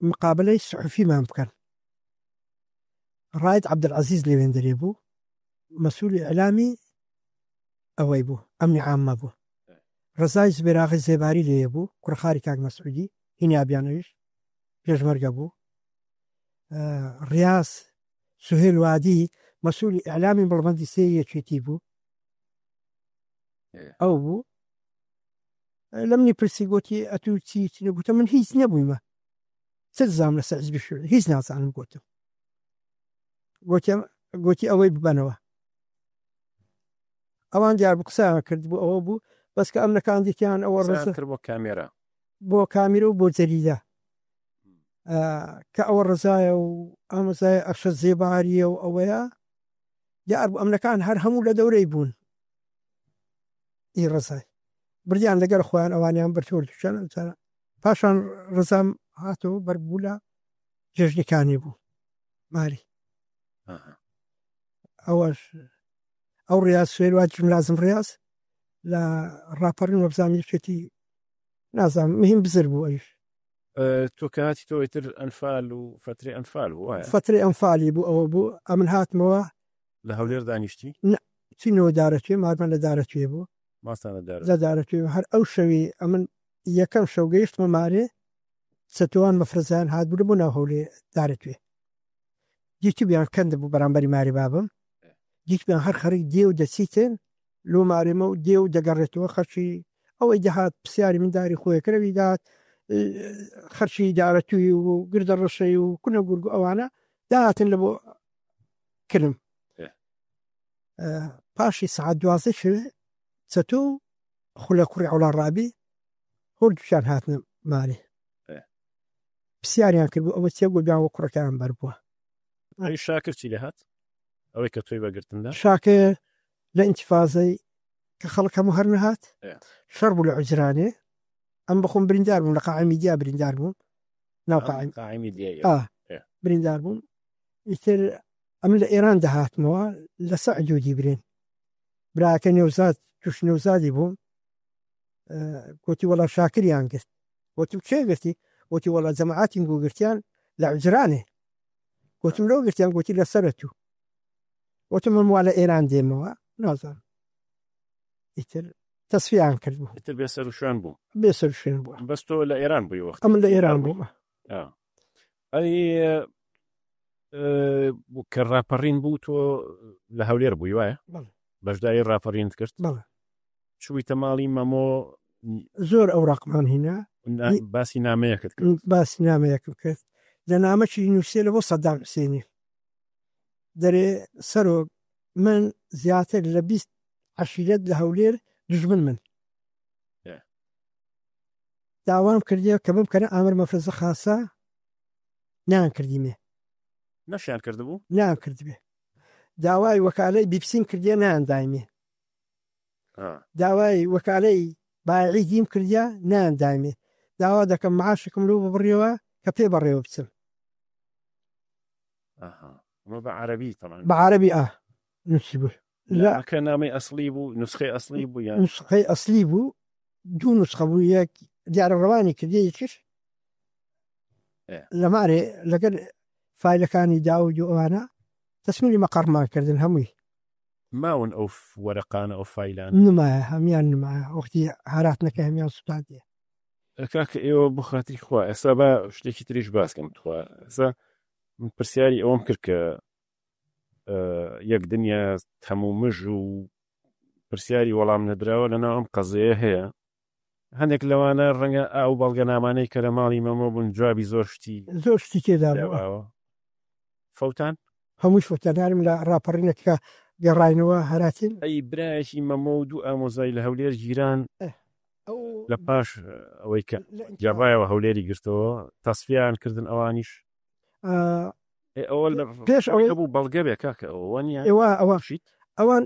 مقابلەی سحوفیمان بکەن. ڕاید عەبدولعەزیز لەوێن دەرێ بوو مەسئولی ئیعلامی ئەوەی بوو ئەمنی عامە بوو. ڕەزای زبێراغی زێباری لێ بوو کوڕخاری کاک مەسعودی هینابیانەویش پێشمەرگە بوو. ڕیاز سوهێل وادی مەسئولی ئیعلامی بڵبەندی سێ یەکێتی بوو. ئەو بوو. لە منی پرسی گوتی ئەتوو چی چی گوتم من هیچ نەبوویمە چ زام لەسەر حزبی شووعی هیچ نازانم. گوتم گوتی ئەوەی ببەنەوە. ئەوان دیار بوو قسەیان کرد بوو ئەوە بوو بەس کە ئەمنەکان دیتیان ئەوە ڕزە کرد بۆ کامێرا بۆ کامیرە و بۆ جەریدە کە ئەوە ڕزایە و ئامەزای ئەرشە زێباریە و ئەوەیە دیار بوو ئەمنەکان هەر هەموو لە دەورەی بوون. ئی ڕزای بردیان لەگەر خۆیان ئەوانیان بردووە دووچەند پاشان ڕزام هاتەوە بەربوو لە جێژنیکانی بوو ماری. ئەوەش ئەو ڕیاز سوێر وا لازم ڕیاز لە ڕاپەڕین وەبزانام یەکێتی نازانم مهم بزر بوو ئەویش. تۆ کە هاتی تۆ ئیتر ئەنفال و فەترەی ئەنفال بوو وایە؟ فەترەی ئەنفالی بوو ئەوە بوو ئەمن هاتمەوە لە هەولێر دانیشتی؟ نە چینەوە دارەتوێ مارمان لە دارەتوێ بوو. ماستان لە دارەتوێ؟ لە دارەتوێ هەر ئەو شەوی ئەمن یەکەم شەو گەیشتمە مارێ چەتوان مەفرەزیان هات بوو بۆ ناو هەولێر دارەتوێ. دیتوبیان کەندە بوو بەرامبەری ماری بابم. دیتوبیان هەر خەریک دێ و دەچیتن لۆ مارێمە و دێ و دەگەڕێتەوە خەرچی ئەوەی دەهات پرسیاری منداری خۆی کردەوی دات خەرچی دارەتوی و گردە ڕەشەی و کونە گورگ و ئەوانە داهاتن لە بۆ کرم. پاشی سەعات 12 شەوێ چەتۆ و خولە کوڕی عەوڵا ڕابی هەردووکیان هاتنە مارێ. پرسیاریان کرد بوو ئەوە چیە؟ گوتیان وە کوڕەکەیان بەر بووە. ئەی شاکر چی لێهات؟ ئەوەی کە تۆی بەگرتندا؟ شاکر لە ئینتیفازەی کە خەڵک هەموو هەر نەهات شەڕ بوو لە عوجرانێ. ئەم بەخۆم بریندار بووم لە قاعی میدیا بریندار بووم. ناو قاعی میدیای. بریندار بووم. ئیتر ئەمن لە ئێران دەهاتمەوە لەسەر عدودی برێن براکە نێوزاد توش نێوزادی بووم گوتی وەڵا شاکریان گرت. گوتم کێ گرتی؟ گوتی وەڵا جەماعەتی گو گرتیان لە عوجرانێ. گوتم لەو گرتیان؟ گوتی لەسەر تو. گوتم من وا لە ئێران دێمەوە نازانم. ئیتر تەسفیان کرد بوو. ئیتر بێسەر و شوێن بوو. بێسەر و شوێن بوو. بەس تۆ لە ئێران بووی وەخت؟ ئەمن لە ئێران بووم. ئەی کە ڕاپەڕین بوو تۆ لە هەولێر بووی وایە؟ بەڵێ. بەشداری ڕاپەڕینت کرد؟ بەڵێ. چوویتە ماڵی مەمۆ؟ زۆر ئەوراقمان هینا. باسی نامەیەکت کرد؟ باسی نامەیەکم کرد. لە نامەکی نووسێ لە بۆ سەدام حوسێنی دەرێ سەرۆک من زیاتر لە 20 عەشیرەت لە هەولێر دژمن من. داوام کردیە کە بمکەنە ئامر مەفرەزە خاسە نان کردیمێ. نەشیان کردبوو؟ نان کردبێ. داوای وەکالەی بیپسیم کردیە نان دایمێ. داوای وەکالەی بایعی دیم کردیە نان دایمێ. داوا دەکەم معاشێکم لۆ ببڕیەوە کە پێ بەڕێوە بچم. ئەمە بە عەرەبی تەبعەن. بە عەرەبی ئا نووسی بوو. لە کە نامەی ئەسلی بوو، نسخەی ئەسلی بوو یان؟ نسخەی ئەسلی بوو، دوو نسخە بوو، یەک دیارە ڕەوانی کردیە، یەکیش لە مارێ لەگەر فایلەکانی داود و ئەوانە تەسمیلی مەقەڕمان کردن هەمووی. ماون ئەو وەرەقانە ئەو فایلانە؟ نمایە هەمیان نمایە وەختی هاراتنەکە هەمیان سوتاندیە. کاکە ئێوە بۆ خاتری خوا ئێستا با شتێکی تریش باس کەم تخوا ئێستا من پرسیاری ئەوەم کرد کە یەک دنیا تەمومژ و پرسیاری وەڵام نەدراوە لەناو ئەم قەزەیە هەیە هەندێک لەوانە ڕەنگە ئەو بەڵگەنامانەی کە لە ماڵی مەمۆ بوون جوابی زۆر شتی زۆر شتی تێدا بوو فەوتان هەمووی فەوتانارم لە ڕاپەڕینەکە گەڕاینەوە هەراتین. ئەی برایەکی مەمۆ و دوو ئامۆزای لە هەولێر گیران لە پاش ئەوەی کە گەڕایەوە هەولێری گرتەوە تەسفیان کردن ئەوانیش ئەوە پێش ئەوەی بوو بەڵگە بێ کاکە ئەوە نیە ئێوە ئەوە شیت ئەوان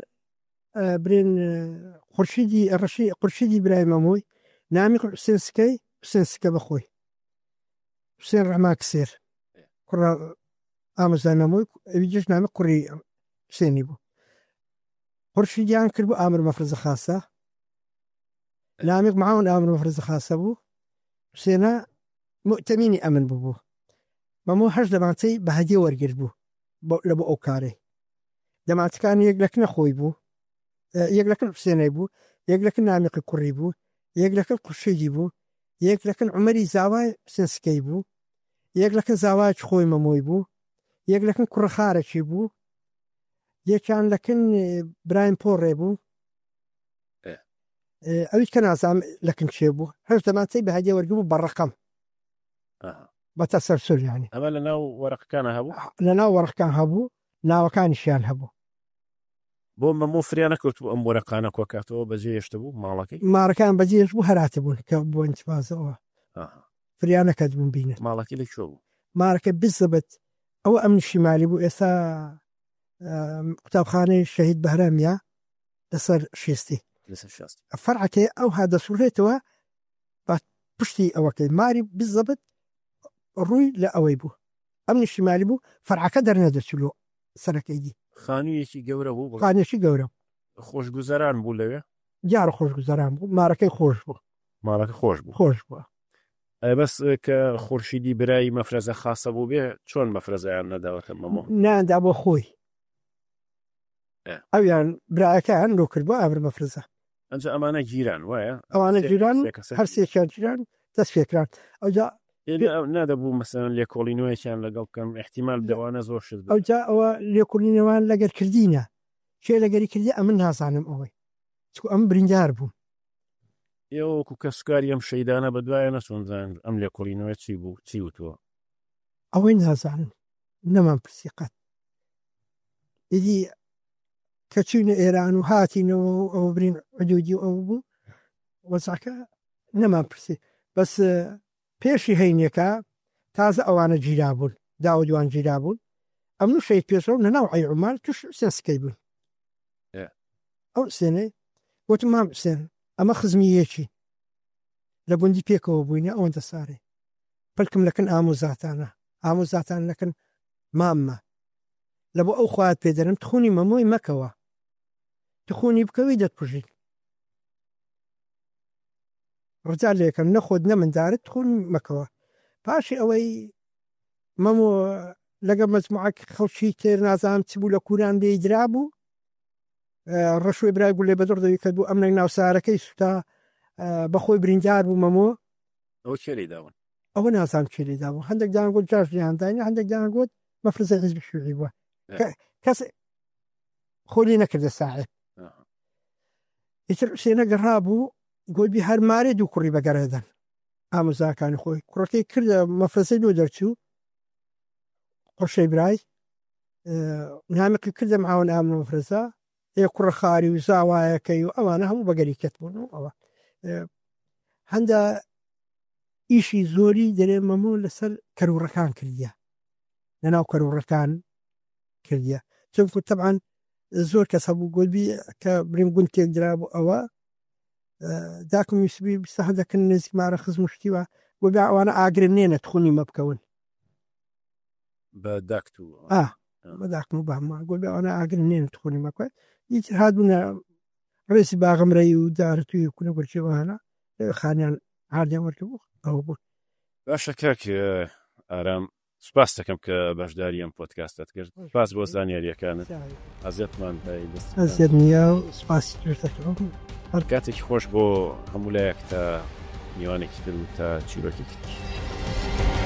برێن خورشیدی ڕەشی قورشیدی برای مەمۆی نامی حوسێن سکەی حوسێن سکە بەخۆی حوسێن ڕەحمان کسێر کوڕە ئامۆزای مەمۆی ئەوی جێش نامی کوڕی حوسێنی بوو خورشیدیان کرد بوو ئامر مەفرەزە خاسە نامیق معاون ئامر مەفرەزە خاسە بوو حوسێنە مؤتەمینی ئەمن بوو مەمۆ هەشت دەمانچەی بە هەدیە وەرگرت بوو لە بۆ ئەو کارەی دەمانچەکان یەک لەکنە خۆی بوو یەک لەکن حوسێنەی بوو یەک لەکن نامیقی کوڕی بوو یەک لەکن قورشیدی بوو یەک لەکن عومەری زاوای حوسێن سکەی بوو یەک لەکن زاوایەکی خۆی مەمۆی بوو یەک لەکن کوڕە خارەکی بوو یەکیان لەکن برایم پۆڕێ بوو ئەویش کە نازانم لەکن کێ بوو هەر دەمانچەی بە هەدیە وەرگبوو بە ڕەقەم بە تەسەلسول یانی. ئەمە لە ناو وەرەقەکانە هەبوو؟ لە ناو وەرەقەکان هەبوو، ناوەکانیشیان هەبوو. بۆ مەمۆ فریا نەکەوتبوو ئەم وەرەقانە کۆکاتەوە بەجێ هێشتبوو ماڵەکەی؟ ماڵەکەیان بەجێ هێشتبوو هەراتبوون کە بۆ ئینتفازەوە فریا نەکەتبوون بینن. ماڵەکەی لە کوێ بوو؟ ماڵەکەی بزەبت ئەوە ئەمنی شیمالی بوو ئێستا قوتابخانەی شەهید بەهرامیا لەسەر شێستی. لەسەر شێستی. فەرعەکەی ئەوها دەسوڕێتەوە بە پشتی ئەوەکەی ماری بزەبت ڕووی لە ئەوەی بوو ئەمنی شیمالی بوو فەرعەکە دەرنەدەچوو لۆ سەرەکەی دی. خانوویەکی گەورە بوو؟ خانوویەکی گەورە بوو. خۆشگوزەران بوو لەوێ؟ دیارە خۆشگوزەران بوو، مارەکەی خۆش بوو. ماڵەکە خۆش بوو؟ خۆش بوو. ئەی بەس کە خورشیدی برای مەفرەزە خاسە بوو بێ چۆن مەفرەزەیان نەداوەتە مەمۆ؟ نەیاندا بۆ خۆی. ئەویان برایەکەیان لۆ کرد بۆ ئامر مەفرەزە. ئەنجا ئەمانە گیران وایە؟ ئەوانە گیران هەر سێکیان گیران دەست پێکران ئەوجا نادەبوو مەسەلەن لێکۆڵینەوەیەکیان لەگەڵ بکەن احتیمال لەوانە زۆر شت بن. ئەوجا ئەوە لێکۆڵینەوەیان لەگەر کردینە کێ لەگەری کردی ئەمن نازانم ئەوەی چکو ئەم بریندار بووم. ئێوە وەکو کەسوکاری ئەم شەیدانە بەدوایە نەچوون بزانن ئەم لێکۆڵینەوەیە چی بوو چی وتووە؟ ئەوەی نازانم نەمان پرسی قەت. ئیدی کە چوینە ئێران و هاتینەوە و ئەوە برین حدودی و ئەوە بوو وەزعەکە نەمان پرسی بەس پێشی هەینەکە تازە ئەوانە گیرا بوون داودوان گیرا بوون ئەمن و شەهید پێشڕەو لە ناو عەی عومال توش حوسێن سکەی بوون ئەو حوسێنەی وتم مام حوسێن ئەمە خزمی یەکی لە گوندی پێکەوە بووینە ئەوەندە سارێ پلکم لەکن ئامۆزاتانە ئامۆزاتان لەکن ماممە. لە بۆ ئەو خوات پێ دەرم تخونی مەمۆی مەکەوە تخونی بکەوی دەتکوژین ڕجا لێکەم نەخۆت نە مندارت تخون مەکەوە پاشی ئەوەی مەمۆ لەگە مەجموعەک خەڵکی تر نازانم چ بوو لە کوران لێی درابوو ڕەشوی برای گولێ بە دڕ دەوی کرد بوو ئەمنێک ناوسارەکەی سوتا بەخۆی بریندار بوو مەمۆ. ئەوە کێ لێی داون؟ ئەوە نازانم کێ لێی دابوو هەندێک دایان گوت جاش لێیان داین هەندێک دایان گوت مەفرزەی حیزبی شیوعی بووە کەس خۆی لێ نەکردە ساحێب. ئیتر حوسێنە گەڕابوو گوتی هەر مارێ دوو کوڕی بەگەرێدەن ئامۆزاکانی خۆی کوڕەکەی کردە مەفرەزەی لۆ دەرچوو قڕشەی برای نامەکە کردە معاون ئامن مەفرەزە ئێ کوڕە خاری و زاوایەکەی و ئەوانە هەموو بەگەری کەت بوون و ئەوە هەندە ئیشی زۆری دەرێ مەمۆ لەسەر کەروڕەکان کردیە لەناو کەروڕەکان کردیە چونکو تەبعەن زۆر کەس هەبوو گۆلبی کە بریم گوند تێک درابوو ئەوە داکم ویسبی بیستە هەندەکن نزیک مارە خزم و شتی وا گۆبی ئەوانە ئاگرن نێنە تخونی مە بکەون بە داکت و ئا بە داکم و بەهمە گۆبی ئەوانە ئاگرن نێنە تخونی مە بکەون ئیتر هاتبوونە ڕێسی باغمرەی و دارتوی و کونە گورچی وانە خانیان هاردیان وەرگبوو ئەوە بوو. باشە کاک ئارام سوپاست دەکەم کە بەشداری ئەم پۆدکاستەت کرد سوپاس بۆ زانیاریەکانت ئەزیەتمان دای دەست ئەزیەت نییە و سوپاسی تۆش دەکەم. هەر کاتێکی خۆش بۆ هەموو لایەک تا میوانێکی تر و تا چیرۆکێکی تر.